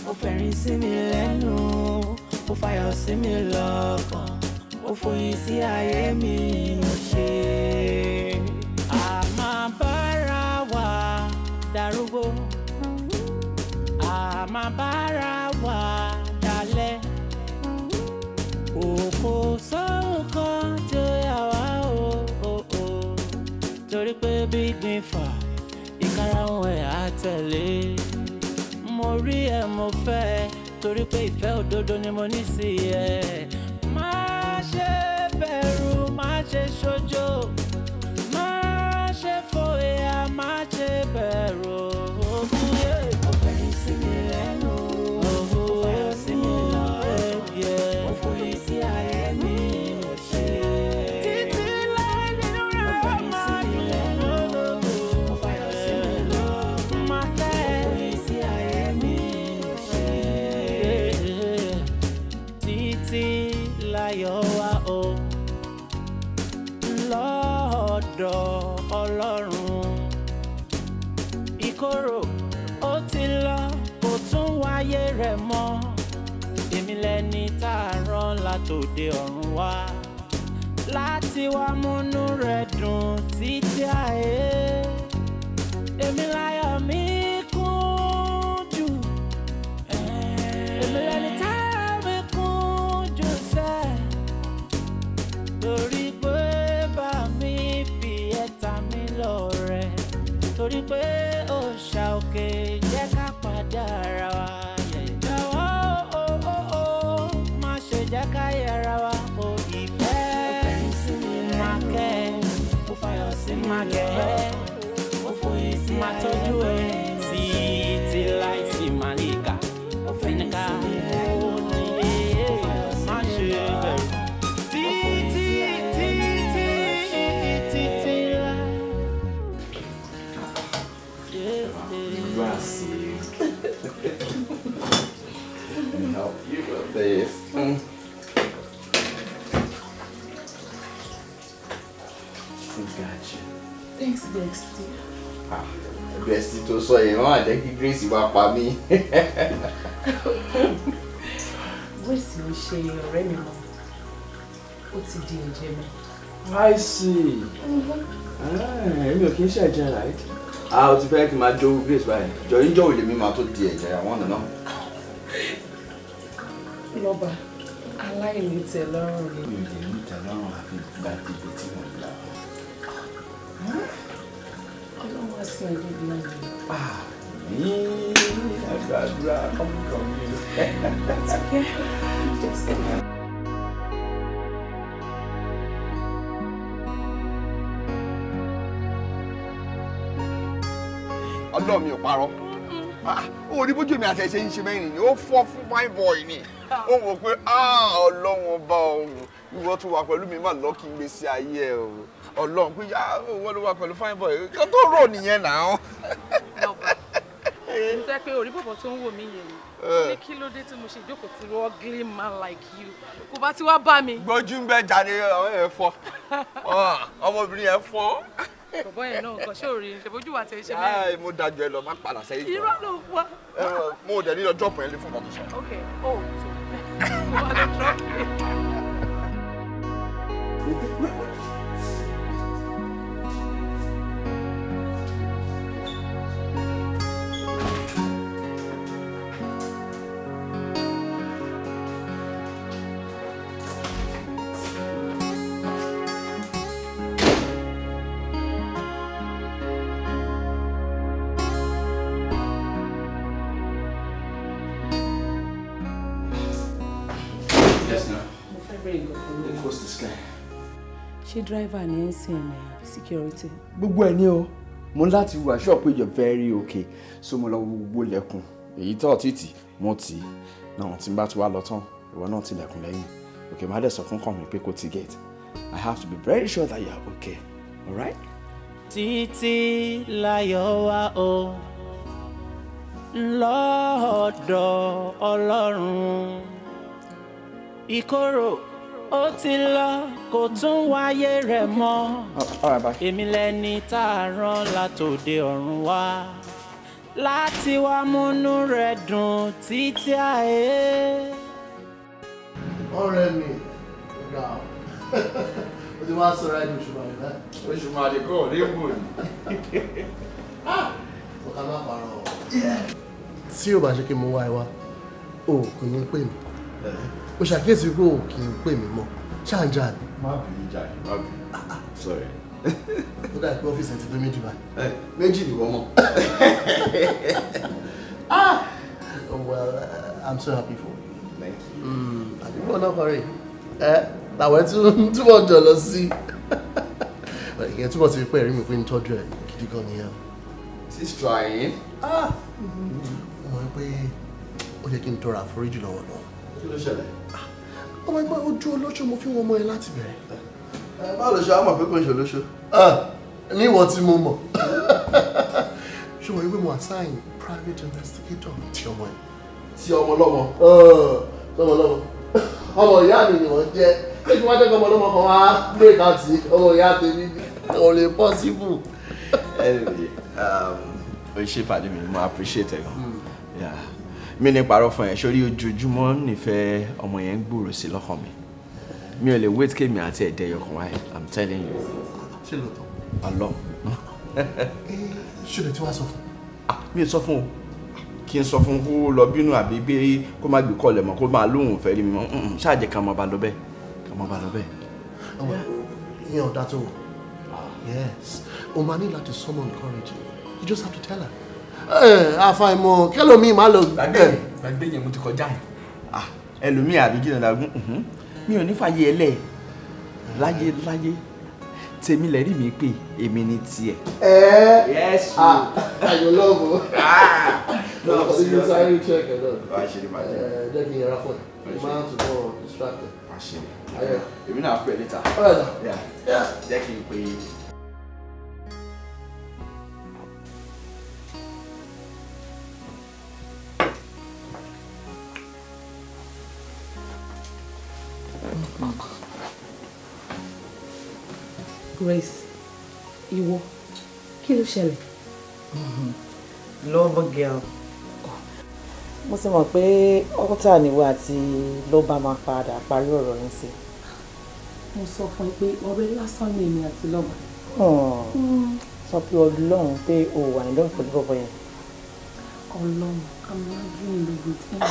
Ó fẹ̀rín sí mi lẹ́nu, ó fàyọ̀ sí mi lọ́kàn, ó fòyìn sí ayé mi mo ṣe. A máa bára wa darúgbó, a máa bára wa dalẹ̀. Òkò sóhun kan tí ó yà wá o, o, o. Torí pé bí gbin fà, ìkarahun ẹ̀ á tẹ̀lé. Mo rí ẹ mo fẹ́ ẹ, torí pé ìfẹ́ òdodo ni mo ní sí ẹ. Má ṣe bẹ̀rù, má ṣe ṣojo, má ṣe fòyà, má ṣe bẹ̀rù. Ó fẹ̀rín sí mi lẹ́nu, ó fàyọ̀ sí mi lọ́kàn, ó fòyìn sí ayé mi mo ṣe. Títí láì nínú rẹ̀ máa dùn lẹ́nu, ó fàyọ̀ sí mi lọ́kàn, má tẹ́ ó fòyìn sí ayé mi mo ṣe. Títí láyọ̀ wá o lọ́dọ̀ Ọlọ́run, ìkorò ó ti lọ kò tún wáyé rẹ̀ mọ́. Èmi lẹni tá a rán látòde ọ̀run wá láti wá múnú rẹ̀ dùn títí ayé. Èmi láyọ̀ mi kún jù, èmi lẹni tá a mi kún jù sẹ́, torí pé bá mi fi ẹ̀ta mi lọ́rẹ, torí pé òòṣà òkè jẹ́ ká padà ara wa. Jọ̀wọ́ o o o má ṣe jẹ́ ká yẹra wa o. Ìfẹ́ máa kẹ́ ẹ, máa kẹ́ ẹ, máa tọ́jú ẹ títí láìsí màlíkà fẹ́nìkà ó ní má ṣe bẹ̀rù títí títí títí láì. Let me help you with this. We got you. Thanks, bestie. Ah, bestie tó sọ yẹn, wọ́n á jẹ́ kí Grace wá pa mí. Grace ló ṣe ọ̀rẹ́ mi mọ́, ó ti di ẹ̀jẹ̀ mi. I see. Èmi ò kí ń ṣe ẹ̀jẹ̀, right? Ah, o ti fẹ́ kí n máa jowú Grace báyìí. Jọ̀ọ́ ìjọ́ ò lè mi máa tó di ẹ̀jẹ̀ àwọn ọ̀nà náà. Lọ́ba, aláìní tẹ́lọ́rùn ni. Mi ò lè ní tẹ́lọ́rùn àfi gba dìbò tí mo gbà. Ọlọ́run á sí ẹjọ́ bí ayé. Ní àdúrà kọ́mùkọ́ mi. It's okay. Just Ọlọ́run mi ò parọ́. Ó rí bójú mi àti ẹ̀ṣẹ̀ ń ṣe mẹ́rin ni ó fọ́ fún fine boy ni. Ó wò pé Ọlọ́run ọba òun ìwọ tó wà pẹ̀lú mi má lọ́kì ń gbèsè ayé ẹ̀ o. Ọlọ́run pé ìwọ ló wà pẹ̀lú fine boy. Kí tó rò nìyẹn náà. Mo sọ pé orí bọ̀bọ̀ tó ń wò mí yẹn ni. Ní kí ló dé tí mo ṣe ìjókòó tí ugly man like you? Kò bá ti wá bá mi. Gbójú ń bẹ jáde ọmọ yẹn fọ́. Ọmọbìnrin yẹn fọ́. Bọ̀bọ̀ yẹn náà nǹkan ṣé ò rí ṣèbójú wa tẹ̀ ṣe mẹ́rin. Mo dájú ẹ lọ, má padà sẹ́yìn. Irọ́ ló wá. Mo ò dẹ̀ ní lọ drop yẹn lé fún nǹkan tó sọ. Ok, oh, so mo wá lọ drop yẹn. Fẹ́ bèrè nǹkan kan lọ́wọ́. The coast is clear. Ṣé driver ni ẹ̀ ń sìn ní àbí security? Gbogbo ẹ̀ ní o. Mo ní láti wà sure pé you're very okay. So mo lọ wo gbogbo ilẹ̀kùn. Èyí tó títì mo tì í. Náà tí n bá ti wá lọ tán, ìwọ náà ti ilẹ̀kùn lẹ́yìn. Okay, má dẹ̀ sọ fún kàn mí pé kó ti gate. I have to be very sure that you are okay. All right? Títí láyọ̀ wá o lọ́dọ̀ Ọlọ́run, ìkorò ó ti lọ kò tún wáyé rẹ̀ mọ́. Èmi lẹni tá a rán látòde ọ̀run wá láti wá múnú rẹ̀ dùn títí ayé. Ọ̀rẹ́ mi ga ọ, o ti wá sọ̀rọ̀ ẹni oṣù màlẹ báyìí. Oṣù màlẹ kọ́ rainbow ni. Ọ̀ká má parọ́ ọ. Tí o bá ṣe kí mo wá ẹ wá, o kò ní pè mí. O ṣàkíyèsí pé o kì í pè mí mọ́. Ṣáàjà ni. Má bínú jàre, má bínú. Sorry. Ó dà pé ọ́fíìsì ẹ̀ ti pé méjì báyìí. Méjì ni wọ́n mọ̀. Well, I'm so happy for you. Thank you. Àdúgbò náà kọrin. Ẹ làwọn túbọ̀ jọ̀lọ sí. Ìyẹn túbọ̀ ti pé ẹ̀rí mi pé ń tọ́jú ẹ̀ gidi gan nìyẹn. She's trying. Mo mọ̀ pé ó yẹ kí n tọrọ àforíjì lọ́wọ́ náà. Kí ló ṣẹlẹ̀? Ọmọ ẹgbẹ́ ojú olóṣù mo fi wọn mọ ẹ láti bẹ̀rẹ̀. Báwo ló ṣe wá mọ̀ pé kò ń ṣe olóṣù? Ní ìwọ tí mo mọ̀. Ṣé mo rí pé mo assign private investigator ti ọmọ ẹ? Ti ọmọ lọ́mọ? Ọmọ lọ́mọ. Ọmọ ìyá mi ni wọ́n jẹ́. Ṣé kí wọ́n jẹ́ kí ọmọ lọ́mọ kan wá break out sí ọmọ ìyá tèmi? Kò lè possible. Anyway, o ṣe pàdé mi, mo appreciate ẹ gan. Mi ní parọ́ fún ẹ, sórí ojoojúmọ́ nífẹ̀ẹ́ ọmọ yẹn ń gbòòrò sí lọ́kàn mi. Mi ò lè wait kémi àti ẹ̀dẹ̀ yọkàn wáyé, I'm telling you. Ṣé lóòótọ́? Ọlọ́run. Ṣé lè tí wàá sọ fún? Mi ò sọ fún o. Kí n sọ fún kó lọ bínú àbí pé kó má gbé kọlẹ̀ mọ́ kó máa lóhùn fẹ́ rí mi mọ́. Ṣáà jẹ́ ká máa bá lọ bẹ́ẹ̀. Ká máa bá lọ bẹ́ẹ̀. Ìyẹn ò dá tó o. Yes. O máa ní láti summon courage. You just have to tell her. Àfàìmọ̀ kẹlòmíì má lọ. Gbàgbé yẹn mo ti kọjá yẹn. Ẹlòmíì àbí kí ni dàgún. Mi ò ní fàyè ẹ lẹ̀. Láyé láyé. Tèmi lẹ́rìí mi pé èmi ni tiẹ̀. Yes. Ayọ̀ lọ́ọ̀bù. Love, serious. Sáré check ẹ̀ náà. Wàá ṣe ni màá jẹ. Jẹ́ kí n yẹra fún ẹ. Mo máa ń túbọ̀ distracted. Wàá ṣe ni. Èmi náà pè é later. All right. Yeah. Jẹ́ kí n pè é. Grace, ìwọ, kí ló ṣẹlẹ̀? Love girl. Mo ti mọ̀ pé ọ́tà níwọ̀ àti lọ́ba máa padà parí ọ̀rọ̀ yín sí. Mo sọ fún ẹ pé ọ̀rẹ́ lásán ni èmi àti lọ́ba. Sọ pé Ọlọ́run pé o wà ní lọ́wọ́ pẹ̀lú bọ̀bọ̀ yẹn. Ọlọ́run, I'm not doing the good thing.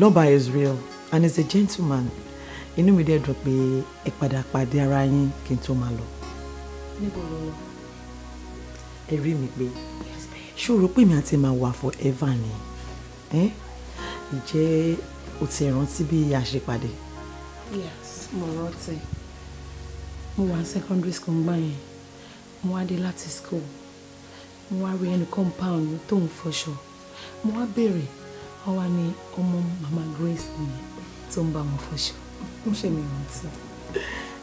Lọ́ba is real and is a gentleman. Inú mi dẹ̀ dùn pé ẹ padà pàdé ara yín kí n tó máa lọ. Níbo ló lọ? Ẹ rí mi pé ṣé o rò pé mi àti ẹ máa wà forever ni? Ǹjẹ́ o ti rántí bí a ṣe pàdé? Yes, mo rántí. Mo wà ní secondary school ńgbà yẹn. Mo wá dé láti school. Mo wá rí ẹni compound tó ń fọṣọ. Mo wá béèrè, wọ́n wá ní ọmọ Mama Grace ni tó ń bá wọn fọṣọ. Mo ṣe mi rántí.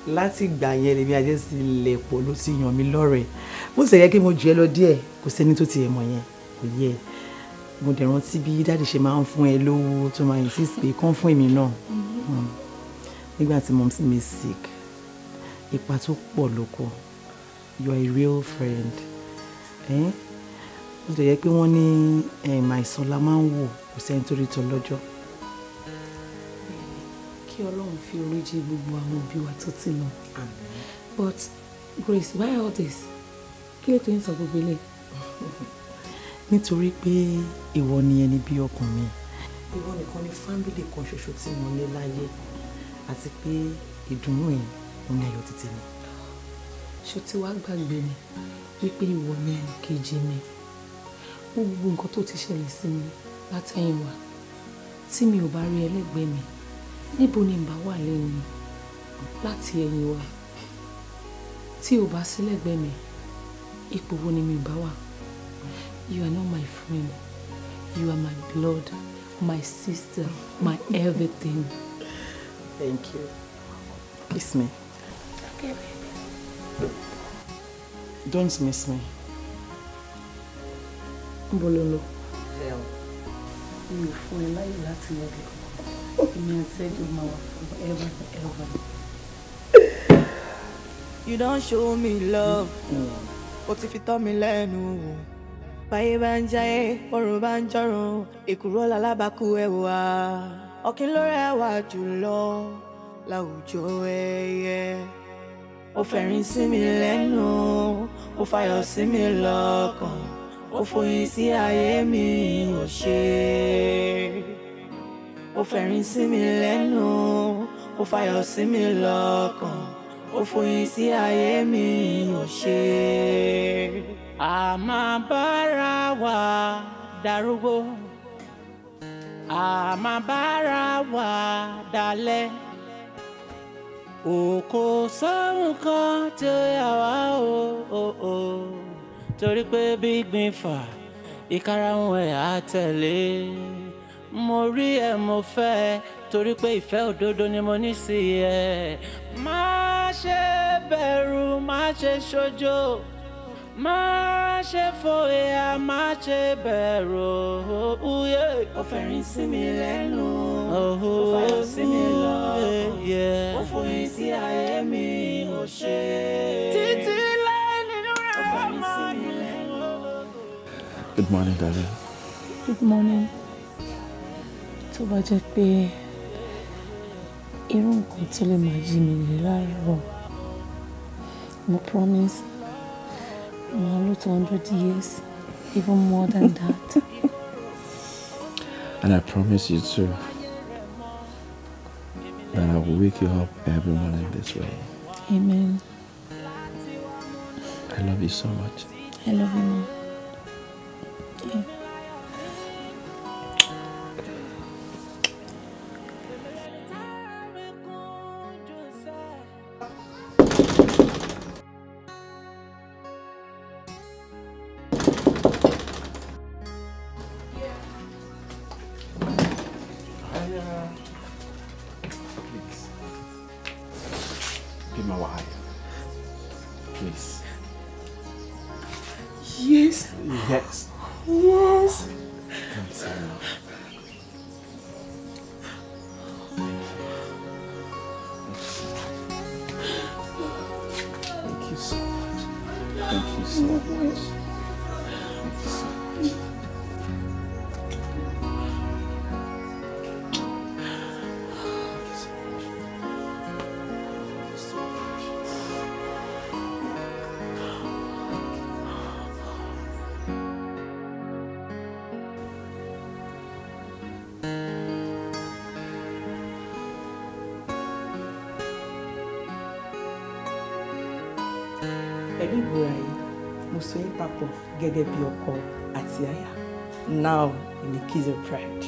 Láti ìgbà yẹn lèmi ajé sí ilẹ̀ pọ̀ ló ti yàn mí lọ́rẹ̀ẹ́. Bó ṣe yẹ kí mo jù ẹ́ lọ díẹ̀, kò sẹ́ni tó ti ẹ̀ mọ̀ yẹn, kò yẹ. Mo dẹ̀ rántí bí dáàdì ṣe máa ń fún ẹ lówó tó máa insist pé kán fún èmi náà. Nígbà tí mom sì mi sick, ipa tó pọ̀ ló kọ. You are a real friend. Bó ṣe yẹ pé wọ́n ní àìsàn la máa ń wò, kò sẹ́ni tó rí tọ́ lọ́jọ́. Kí Ọlọ́run fi orí jì gbogbo àwọn òbí wa tó ti lọ. But Grace, why all this? Kí ló tó ń sọ gbogbo ilé? Nítorí pé ìwọ ni ẹni bí ọkàn mi. Ìwọ nìkan ni fámìlì kan ṣoṣo tí mo ní láyé àti pé ìdùnnú ẹ̀ òun ni ayọ̀ títí mi. Ṣó tí wàá gbàgbé ni wípé ìwọ ni ẹnì kejì mi. Gbogbo nǹkan tó ti ṣẹlẹ̀ sí mi látẹ̀yìnwá Tí mi ò bá rí ẹlẹ́gbẹ̀ẹ́ mi, níbo ni n bá wà lẹ́nu láti ẹ̀yìn wa? Tí ò bá sí lẹ́gbẹ̀ẹ́ mi, ipò wo ni mi bá wà? You are not my friend. You are my blood, my sister, my everything. Thank you. Kiss me. Okay, baby. Don't miss me. Níbo ló ń lọ? Mi ò fún ẹ láyè láti lọ bí kankan. Èmi àti ẹjọ́ máa wà forever and ever. You don show me love, o ti fi tọ́ mi lẹ́nu wò. Báyé bá ń jayé, ọ̀run bá ń jọ̀run, èkùrọ́ lalábàákú ẹwà. Ọ̀kín ló rẹwà jùlọ láwùjọ ẹyẹ. Ó fẹ̀rín sí mi lẹ́nu, ó fayọ̀ sí mi lọ́kàn, ó fòyìn sí ayé mi ò ṣe. Ó fẹ̀rín sí mi lẹ́nu, ó fayọ̀ sí mi lọ́kàn, ó fòyìn sí ayé mi ò ṣe. A máa bára wa darúgbó, a máa bára wa dalẹ̀. Òkò sóhun kan tí ó yà wá o, torí pé bí gbin fà ìkarahun ẹ̀ á tẹ̀lé. Mo rí ẹ mo fẹ́ ẹ torí pé ìfẹ́ òdodo ni mo ní sí ẹ. Má ṣe bẹ̀rù, má ṣe ṣojo, má ṣe fòyà, má ṣe bẹ̀rù. Ó fẹ̀rín sí mi lẹ́nu, ó fayọ̀ sí mi lọ́kàn, ó fòyìn sí ayé mi ò ṣe. Títí láì nínú rẹ̀ máa mi lẹ́nu. Good morning, darling. Good morning. Tó bá jẹ́ pé irú nǹkan tó lè máa jí mi lè láàárọ̀, mo promise màá lò tó 100 years, even more than that. And I promise you too that I will wake you up every morning this way. Amen. I love you so much. I love you more. Yeah. Please. Be my wife. Please. Yes. Yes. Yes. Don't say no. Thank you so much. Thank you so much. Thank you so much. Thank you so much. Thank you so much. Pẹ̀lú ìbúra yìí, mo so yín papọ̀ gẹ́gẹ́ bí ọkọ àti aya. Now in the kiss of pride.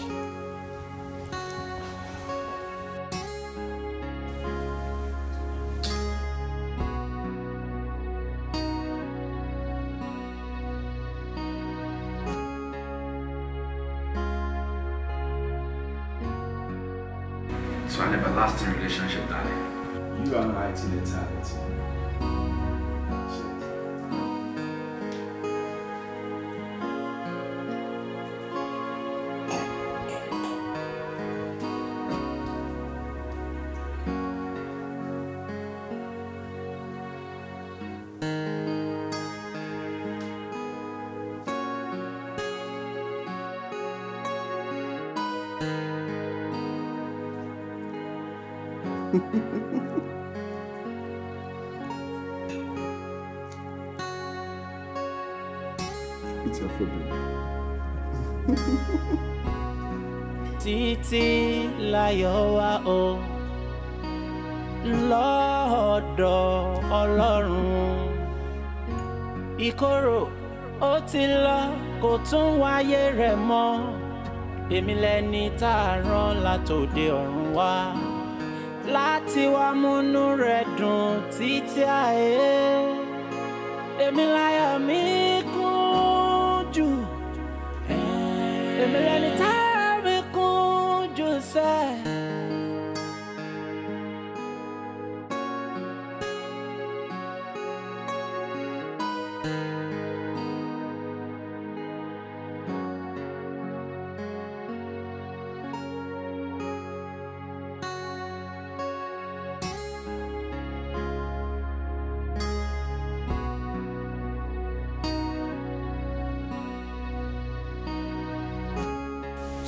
To an everlasting relationship, darling. You and I till eternity. It's your food, baby. Títí láyọ̀ wá o lọ́dọ̀ Ọlọ́run. Ìkorò ó ti lọ kò tún wáyé rẹ̀ mọ́. Èmi lẹni tá a rán látòde ọ̀run wá láti wá múnú rẹ̀ dùn títí ayé. Èmi láyọ̀ mi kún jù. Èmi lẹni tá a mi kún jù sẹ́ẹ̀.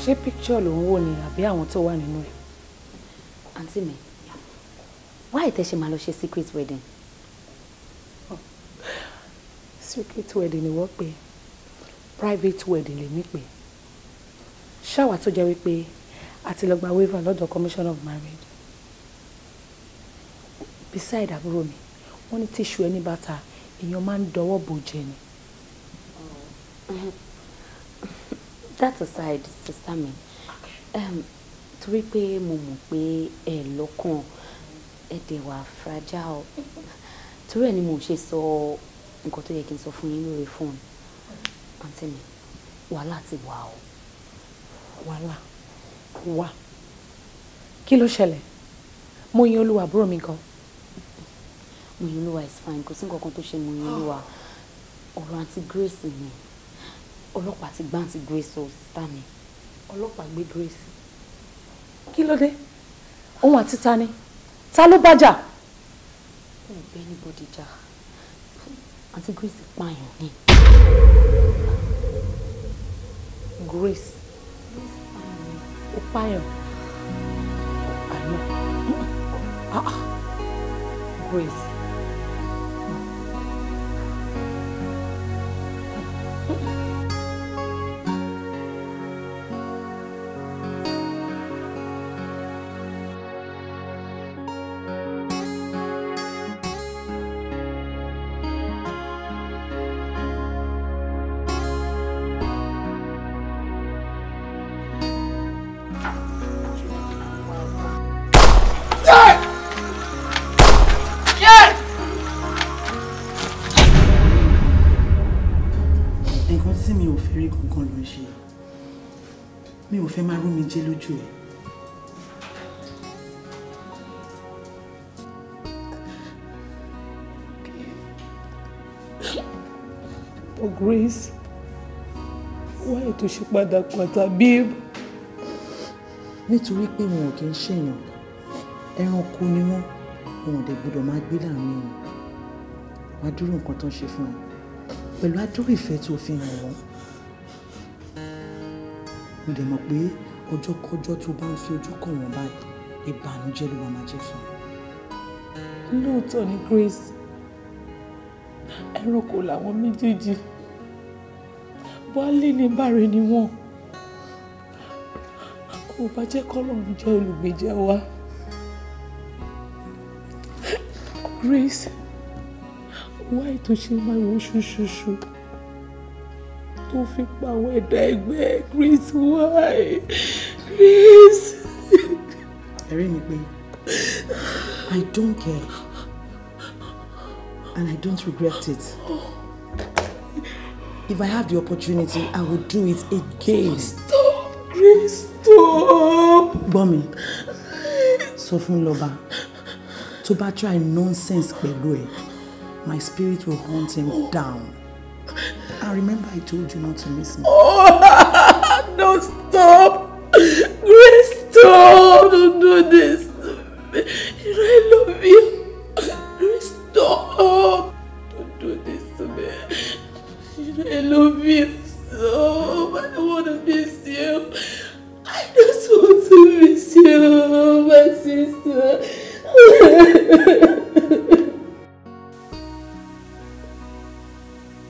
Ṣé picture ló ń wò ni àbí àwọn tó wà nínú ẹ̀? Àǹtí mi, why tẹ́ ṣe máa lọ ṣe secret wedding? Secret wedding ni wọ́n pè, private wedding lèmi pè. Ṣáwa tó jẹ́ wípé a ti lọ gba waiver lọ́dọ̀ commission of marriage. Beside àbúrò mi, wọ́n ní tíṣu ẹni bàtà èèyàn máa ń dọwọ́ bò jẹ ni. That aside, sister mi, torí pé mo mọ̀ pé ẹ lọ́kàn ẹ dẹ̀ wà fragile, torí ẹ ni mo ṣe sọ nǹkan tó yẹ kí n sọ fún yín lórí fóònù. Àǹtí mi, wàhálà ti wà o. Wàhálà wà? Kí ló ṣẹlẹ̀? Mo yin Olúwa àbúrò mi gan. Mo yin Olúwa is fine, kò sí nǹkan kan tó ṣe mo yin Olúwa. Ọ̀rọ̀ àǹtí Grace ni. Ọlọ́pàá ti gbá àǹtí Grace o, sister mi. Ọlọ́pàá gbé Grace. Kí ló dé? Òun àti ta ni? Ta ló bá jà? Kò bẹ́ anybody jà. Àǹtí Grace pààyàn ni. Grace. Ó pààyàn. Àná. Ah. Grace. Mi ò fẹ́ máa rú mi jẹ́ lójú ẹ̀. But Grace, why tó ṣe padà pàtà babe? Nítorí pé wọn ò kí ń ṣèyàn, ẹranko ni wọ́n, wọn ò dẹ̀ gbọ́dọ̀ máa gbé láàrin wọn. Wàá dúró nǹkan tó ń ṣe fún ẹ pẹ̀lú àdúrà ìfẹ́ tó fi hàn wọ́n. Mo dẹ̀ mọ̀ pé ọjọ́kọ́jọ́ tó bá ń fi ojú kàn wọ́n báyìí, ìbànújẹ́ ló máa jẹ́ fún ẹ. Lóòótọ́ ni Grace, ẹranko làwọn méjèèjì, Wálé ní báre ni wọ́n. Kò bá jẹ́ k'Ọlọ́run jẹ́ olùgbèjà wa. Grace, why tó ṣe máa wo ṣuṣuṣu tó fi pa àwọn ẹ̀dá ẹgbẹ́? Grace, why? Grace. Ẹ̀rí mi pé I don't care and I don't regret it. If I have the opportunity, I will do it again. Stop, Grace, stop. Gbọ́ mi, sọ fún Lọ́ba, tó bá try nonsense pẹ̀lú ẹ̀, my spirit will hunt him down. And remember I told you not to miss me. Oh, no, stop. Grace, stop. Don't do this to me. You know I love you. Grace, stop. Don't do this to me. You know I love you so. I don't want to miss you. I just want to miss you, my sister.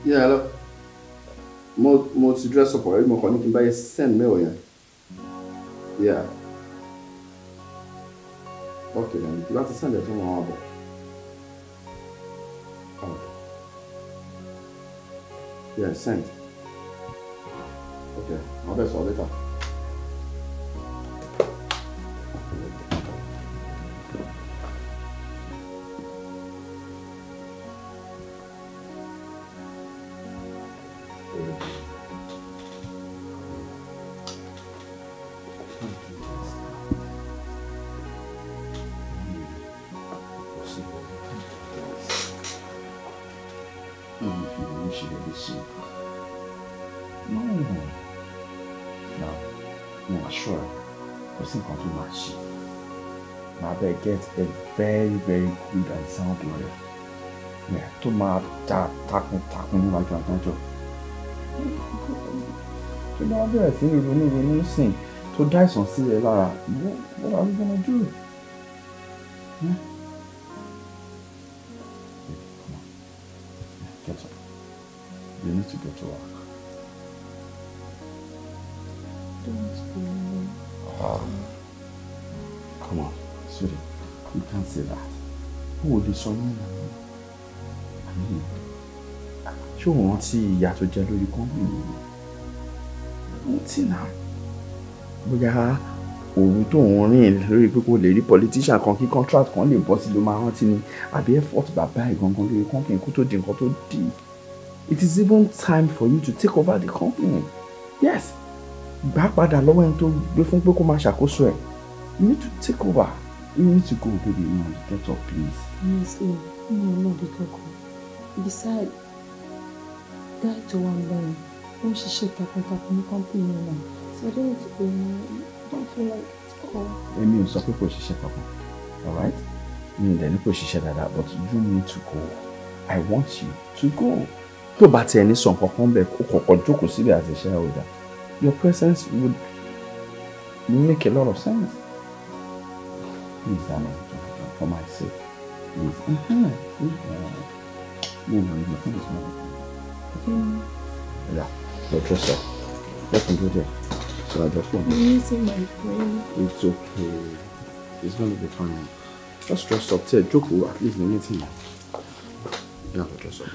Yeah, hello. Mo ti dress up already, mo kàn ní kí n bá yẹ send mail yẹn. Yeah. Okay then, tí bá ti send ẹ̀ tó máa wà bọ̀. Okay. Yeah, send. Okay, I'll best sọ later. ń ṣe rẹ̀ léṣe. No. No. Mo assure kò sí nǹkan tó máa ṣe. Màá bẹ́ẹ̀ get a very very good and sound lawyer. Yeah, tó máa ta takuntakun níwájú adájọ́. Tó bá bẹ̀rẹ̀ sí ronú ronú sìn tó dá ìsàn sí ẹ lára, what are we gonna do? Yeah? Come on. Yeah, get up. You need to go to work. Don't go. Oh. Come on, sweetie. You can't say that. Who will be so mean? I mean, ṣé o rántí ìyà tó jẹ lórí company ni? Rántí náà. Bóyá òru tó ń rìn lórí pé kò lè rí politician kan kí contract kan lè bọ́ sí ló máa rántí ni, àbí effort bàbá ẹ̀ gangan lórí company kó tó di nǹkan tó di. It is even time for you to take over the company. Yes. Gbà padà lọ́wọ́ ẹni tó gbé fún pé kó máa ṣàkóso ẹ̀. You need to take over. You need to go, baby. No, get up, please. Honestly, mi ò mọ̀ bí kankan. Besides, guy tó wà ń bẹ̀rẹ̀, ó ń ṣiṣẹ́ takuntakun ní company náà. So I don't need to go anywhere. I don't feel like it at all. Èmi ò sọ pé kò ṣiṣẹ́ kankan, alright? Mi ò dẹ̀ ní kò ṣiṣẹ́ dáadáa, but you need to go. I want you to go. Tó bá tiẹ̀ ní sọ nǹkan kan bẹ̀, kó kọ̀kọ́ jókòó síbẹ̀ as a shareholder. Your presence would make a lot of sense. Please, darling, for my sake, please. No, no, your phone is not working. Yeah, go dress up. Let me go there. So I just want. I'm missing my friend. It's okay. It's gonna be fine. Just dress up. Tell Joko at least the meeting. Yeah, go dress up.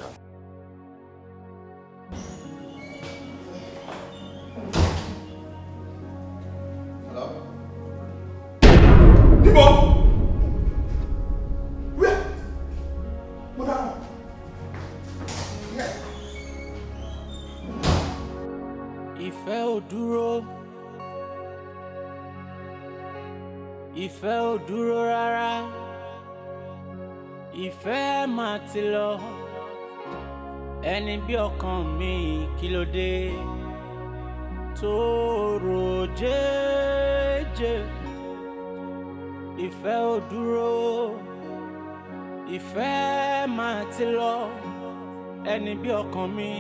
Hello? Níbo? Where? Mo dára. Ìfẹ́ ò dúró. Ìfẹ́ ò dúró rárá. Ìfẹ́ máa ti lọ. Ẹni bí ọkàn mi kí ló dé tó rò jẹ́jẹ́. Ìfẹ́ ò dúró. Ìfẹ́ máa ti lọ. Ẹni bí ọkàn mi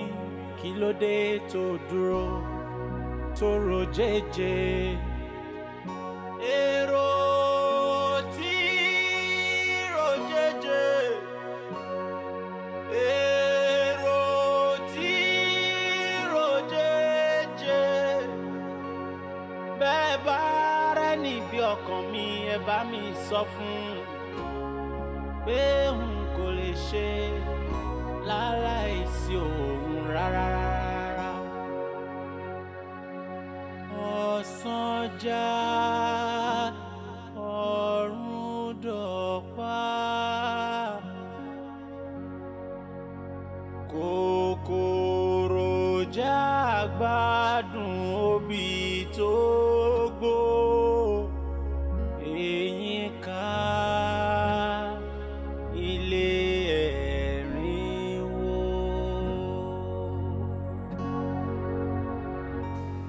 kí ló dé tó dúró tó rò jẹ́jẹ́. Èrò tí rò jẹ́jẹ́. Èrò tí rò jẹ́jẹ́. Bẹ́ẹ̀ bá rẹ́ níbi ọkàn mi ẹ bá mi sọ fún pé n kò lè ṣe láláìsí òun rárá rárá. Ọ̀sán já ọ̀run dọ̀pá. Kòkòrò já gbádùn obì tó gbó. Eyín ká ilé ẹ̀rín wò.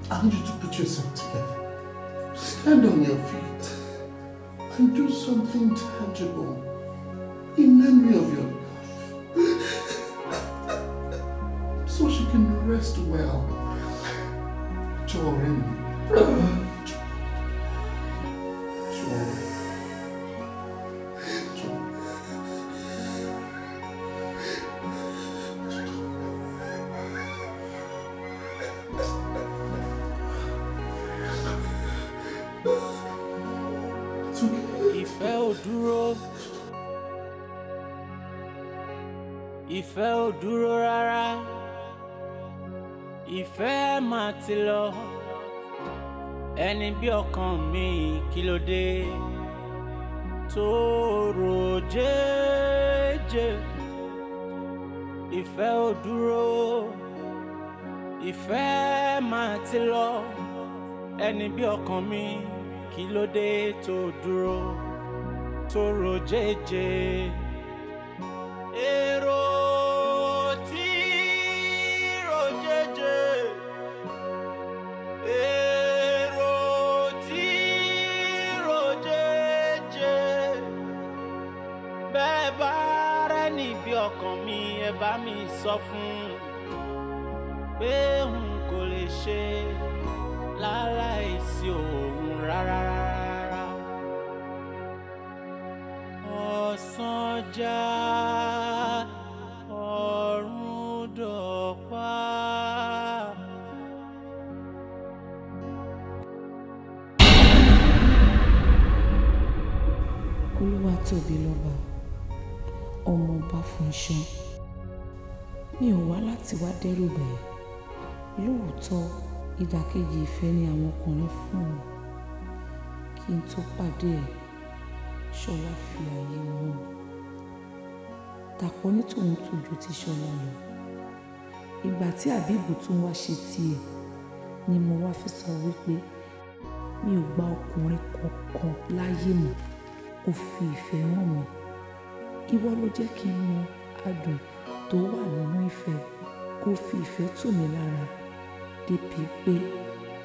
I need you to put yourself together. Stand on your feet and do something tangible in memory of your love. So she can rest well. Jorin. Jorin. Ìfẹ́ ò dúró. Ìfẹ́ ò dúró rárá. Ìfẹ́ máa ti lọ. Ẹni bí ọkàn mi kí ló dé tó rò jẹ́jẹ́. Ìfẹ́ ò dúró. Ìfẹ́ máa ti lọ. Ẹni bí ọkàn mi kí ló dé tó dúró tó rò jẹ́jẹ́. Èrò tí Bẹ́ẹ̀ bá rẹ́ níbi ọkàn mi, ẹ bá mi sọ fún pé n kò lè ṣe láláìsí òun rárá rárá. Ọ̀sán já ọ̀run dọ̀pá. Olúwatóbilọ́ba, ọmọọba Fúnṣọ́, mi ò wá láti wá dẹ́rù bà ẹ́. Lóòótọ́ ìdàkejì ìfẹ́ ni àwọn ọkùnrin fún un. Kí n tó pàdé ẹ̀, Ṣọlá fi ààyè wọn hàn. Dàpọ̀ ní tòun tó ju ti Ṣọlá lọ. Ìgbà tí Àbíbù tún wá ṣe tiẹ̀ ni mo wá fi sọ wípé mi ò gba ọkùnrin kankan láyé mọ́. Ó fi ìfẹ́ hàn mí. Ìwọ ló jẹ́ kí n mọ adùn tó wà nínú ìfẹ́. Ó fi ìfẹ́ tù mí lára débi pé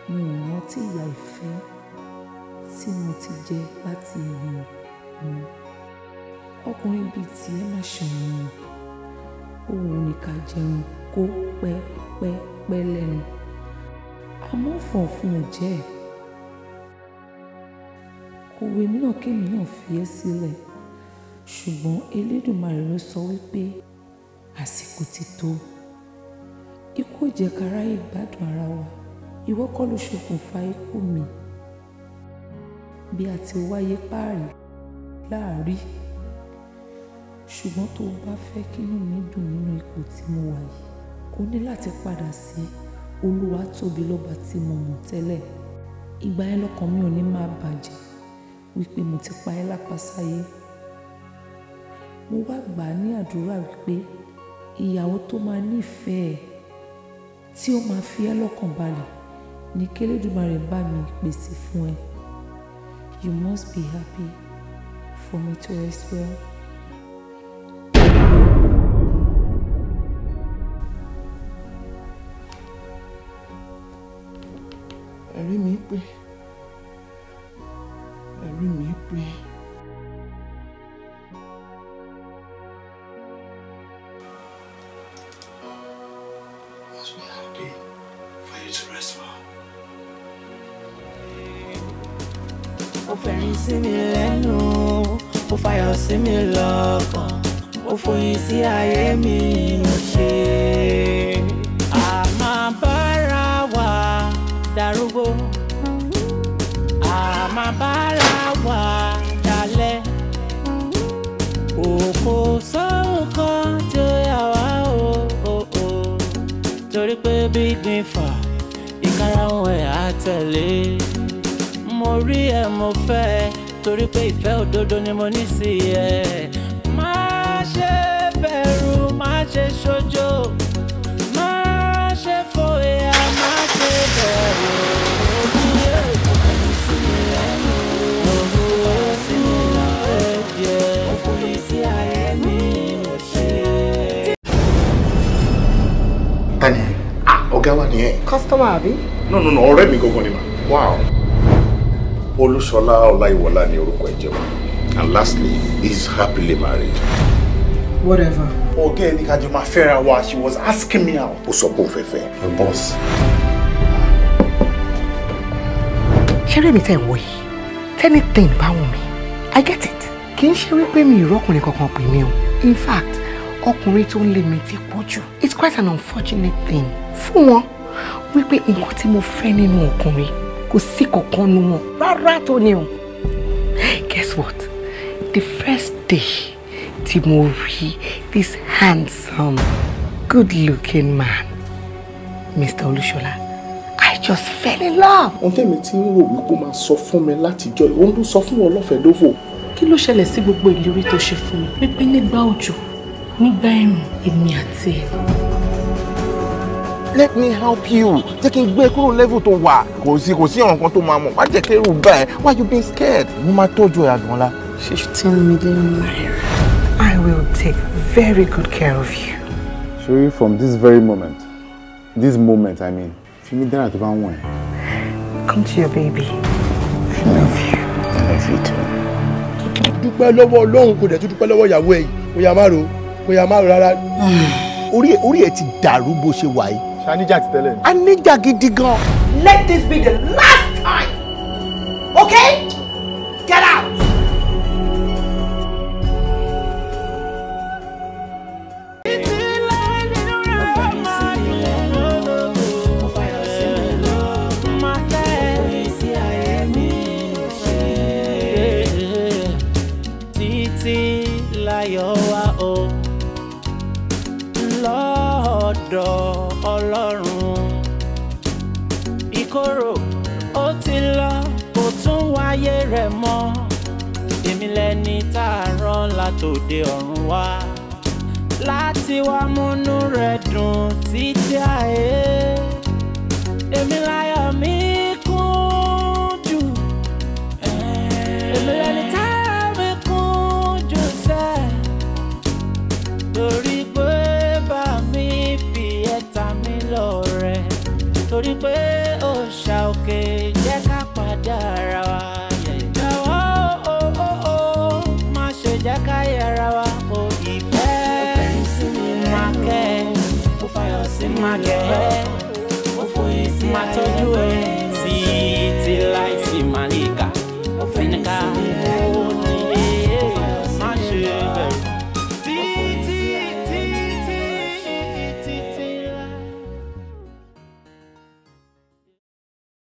mo ò rántí ìyà ìfẹ́ tí mo ti jẹ láti ẹ̀yìn mi. Ọkùnrin bíi tiẹ̀ má ṣọ̀wọ́n. Òun ní ká jẹun kó pẹ́ pẹ́ pẹ́ lẹ́nu. Àmọ́ fọ̀ọ̀fun ò jẹ́ ẹ̀. Kò wù èmi náà kémi náà fi ẹ́ sílẹ̀. Ṣùgbọ́n Elédùmarè ló sọ wípé àsìkò ti tó. Ikú ò jẹ́ ká ráyè gbádùn ara wa. Ìwọ kọ́ ló ṣokùnfà ikú mi. Bí a ti wáyé páàrí láàrí. Ṣùgbọ́n tó o bá fẹ́ kínú mi dùn nínú ipò tí mo wà yìí, o ní láti padà sí Olúwatóbilọ́ba tí mo mọ̀ tẹ́lẹ̀. Ìgbà yẹn lọ́kàn mi ò ní máa bàjẹ́ wípé mo ti pa ẹ́ lápasáyé. Mo wá gbà á ní àdúrà wípé ìyàwó tó máa nífẹ̀ẹ́ tí ó máa fi ẹ́ lọ́kàn balẹ̀ ní k'Elédùmarè bá mi pèsè fún ẹ. You must be happy for me to rest well. Ẹ̀rí mi pé, ẹ̀rí mi pé. Must be happy for you to rest well. Ó fẹ̀rín sí mi lẹ́nu, ó fayọ̀ sí mi lọ́kàn, ó fòyìn sí ayé mi mo ṣe. A máa bára wa darúgbó, a máa bára wa dalẹ̀. Òkò sóhun kan tí ó yà wá o, torí pé bí gbin fà, ìkarahun ẹ̀ á tẹ̀lé. Mo rí ẹ mo fẹ́ ẹ, torí pé ìfẹ́ òdodo ni mo ní sí ẹ. Má ṣe bẹ̀rù, má ṣe ṣojo, má ṣe fòyà, má ṣe bẹ̀rù. Tani, ọ̀gá wa nìyẹn. Customer àbí? No, no, no, ọ̀rẹ́ mi gangan ni mà. Wow. Olúṣọlá Ọláìwọlá ni orúkọ ẹ̀ jẹ́ wa. And lastly, he is happily married. Whatever. Ọ̀gá ẹni kájọ máa fẹ́ra wa, she was asking me out. Ó sọ pé òun fẹ́ fẹ́. Boss. Ṣeré mi tẹ̀ ń wò yìí, anything bá wù mí, I get it. Kì í ṣe wípé mi ìrọ́kùnrin kankan pè mí o. In fact, ọkùnrin tó ń lé mi ti pọ̀ jù. It's quite an unfortunate thing fún wọn wípé nǹkan tí mo fẹ́ nínú ọkùnrin kò sí kankan nu wọn rárá tó ní o. Guess what? The first day tí mo rí this handsome, good-looking man, Mr. Olúṣọlá, I just fell in love. Ohun tẹ́mi tí ń rò wípé ó máa sọ fún mi látijọ́, òun ló sọ fún wọn lọ́fẹ̀ẹ́ lófò. Kí ló ṣẹlẹ̀ sí gbogbo ìlérí tó ṣe fún mi? Wípé nígbà òjò, nígbà ẹ̀rùn, èmi àti ẹ̀. Let me help you. Jẹ́ kí n gbé kúrò level tó wà. Kò sí ọ̀ràn kan tó máa mọ̀. Má jẹ́ kí ẹ̀rù bà ẹ́. Why you being scared? Mo máa tọ́jú ẹ̀ Àdùnọ́lá. 15 million naira. I will take very good care of you. Ṣorí from this very moment, this moment I mean, fi mí dára tó bá ń wọ̀n ẹ́. Come to your baby. I love you. I love you too. Dúpẹ́ lọ́wọ́ Ọlọ́run, kò dẹ̀ tún dúpẹ́ lọ́wọ́ ìyàwó ẹ̀ yìí. Kò yá má ro, kò yá má ro rárá. Orí ẹ ti dàrú bó ṣe wà yìí. Ṣaníjà ti tẹ́lẹ̀ ni. A níjà gidi gan. Let this be the last time, okay? Get out. Títí láyọ̀ wá o lọ́dọ̀ Ọlọ́run, ìkorò ó ti lọ, kò tún wáyé rẹ̀ mọ́. Èmi lẹni tá a rán látòde ọ̀run wá láti wá múnú rẹ̀ dùn títí ayé. Èmi láyọ̀ mi kún jù, èmi lẹni tá a mi kún jù sẹ́, torí pé bá mi fi ẹ̀ta mi lọ́rẹ, torí pé ó ṣà òkè jẹ́ ká padà ara wa. Jọ̀wọ́ o o o, má ṣe jẹ́ ká yẹra wa o. Ìfẹ́ máa kẹ́, máa kẹ́, máa tọ́jú ẹ.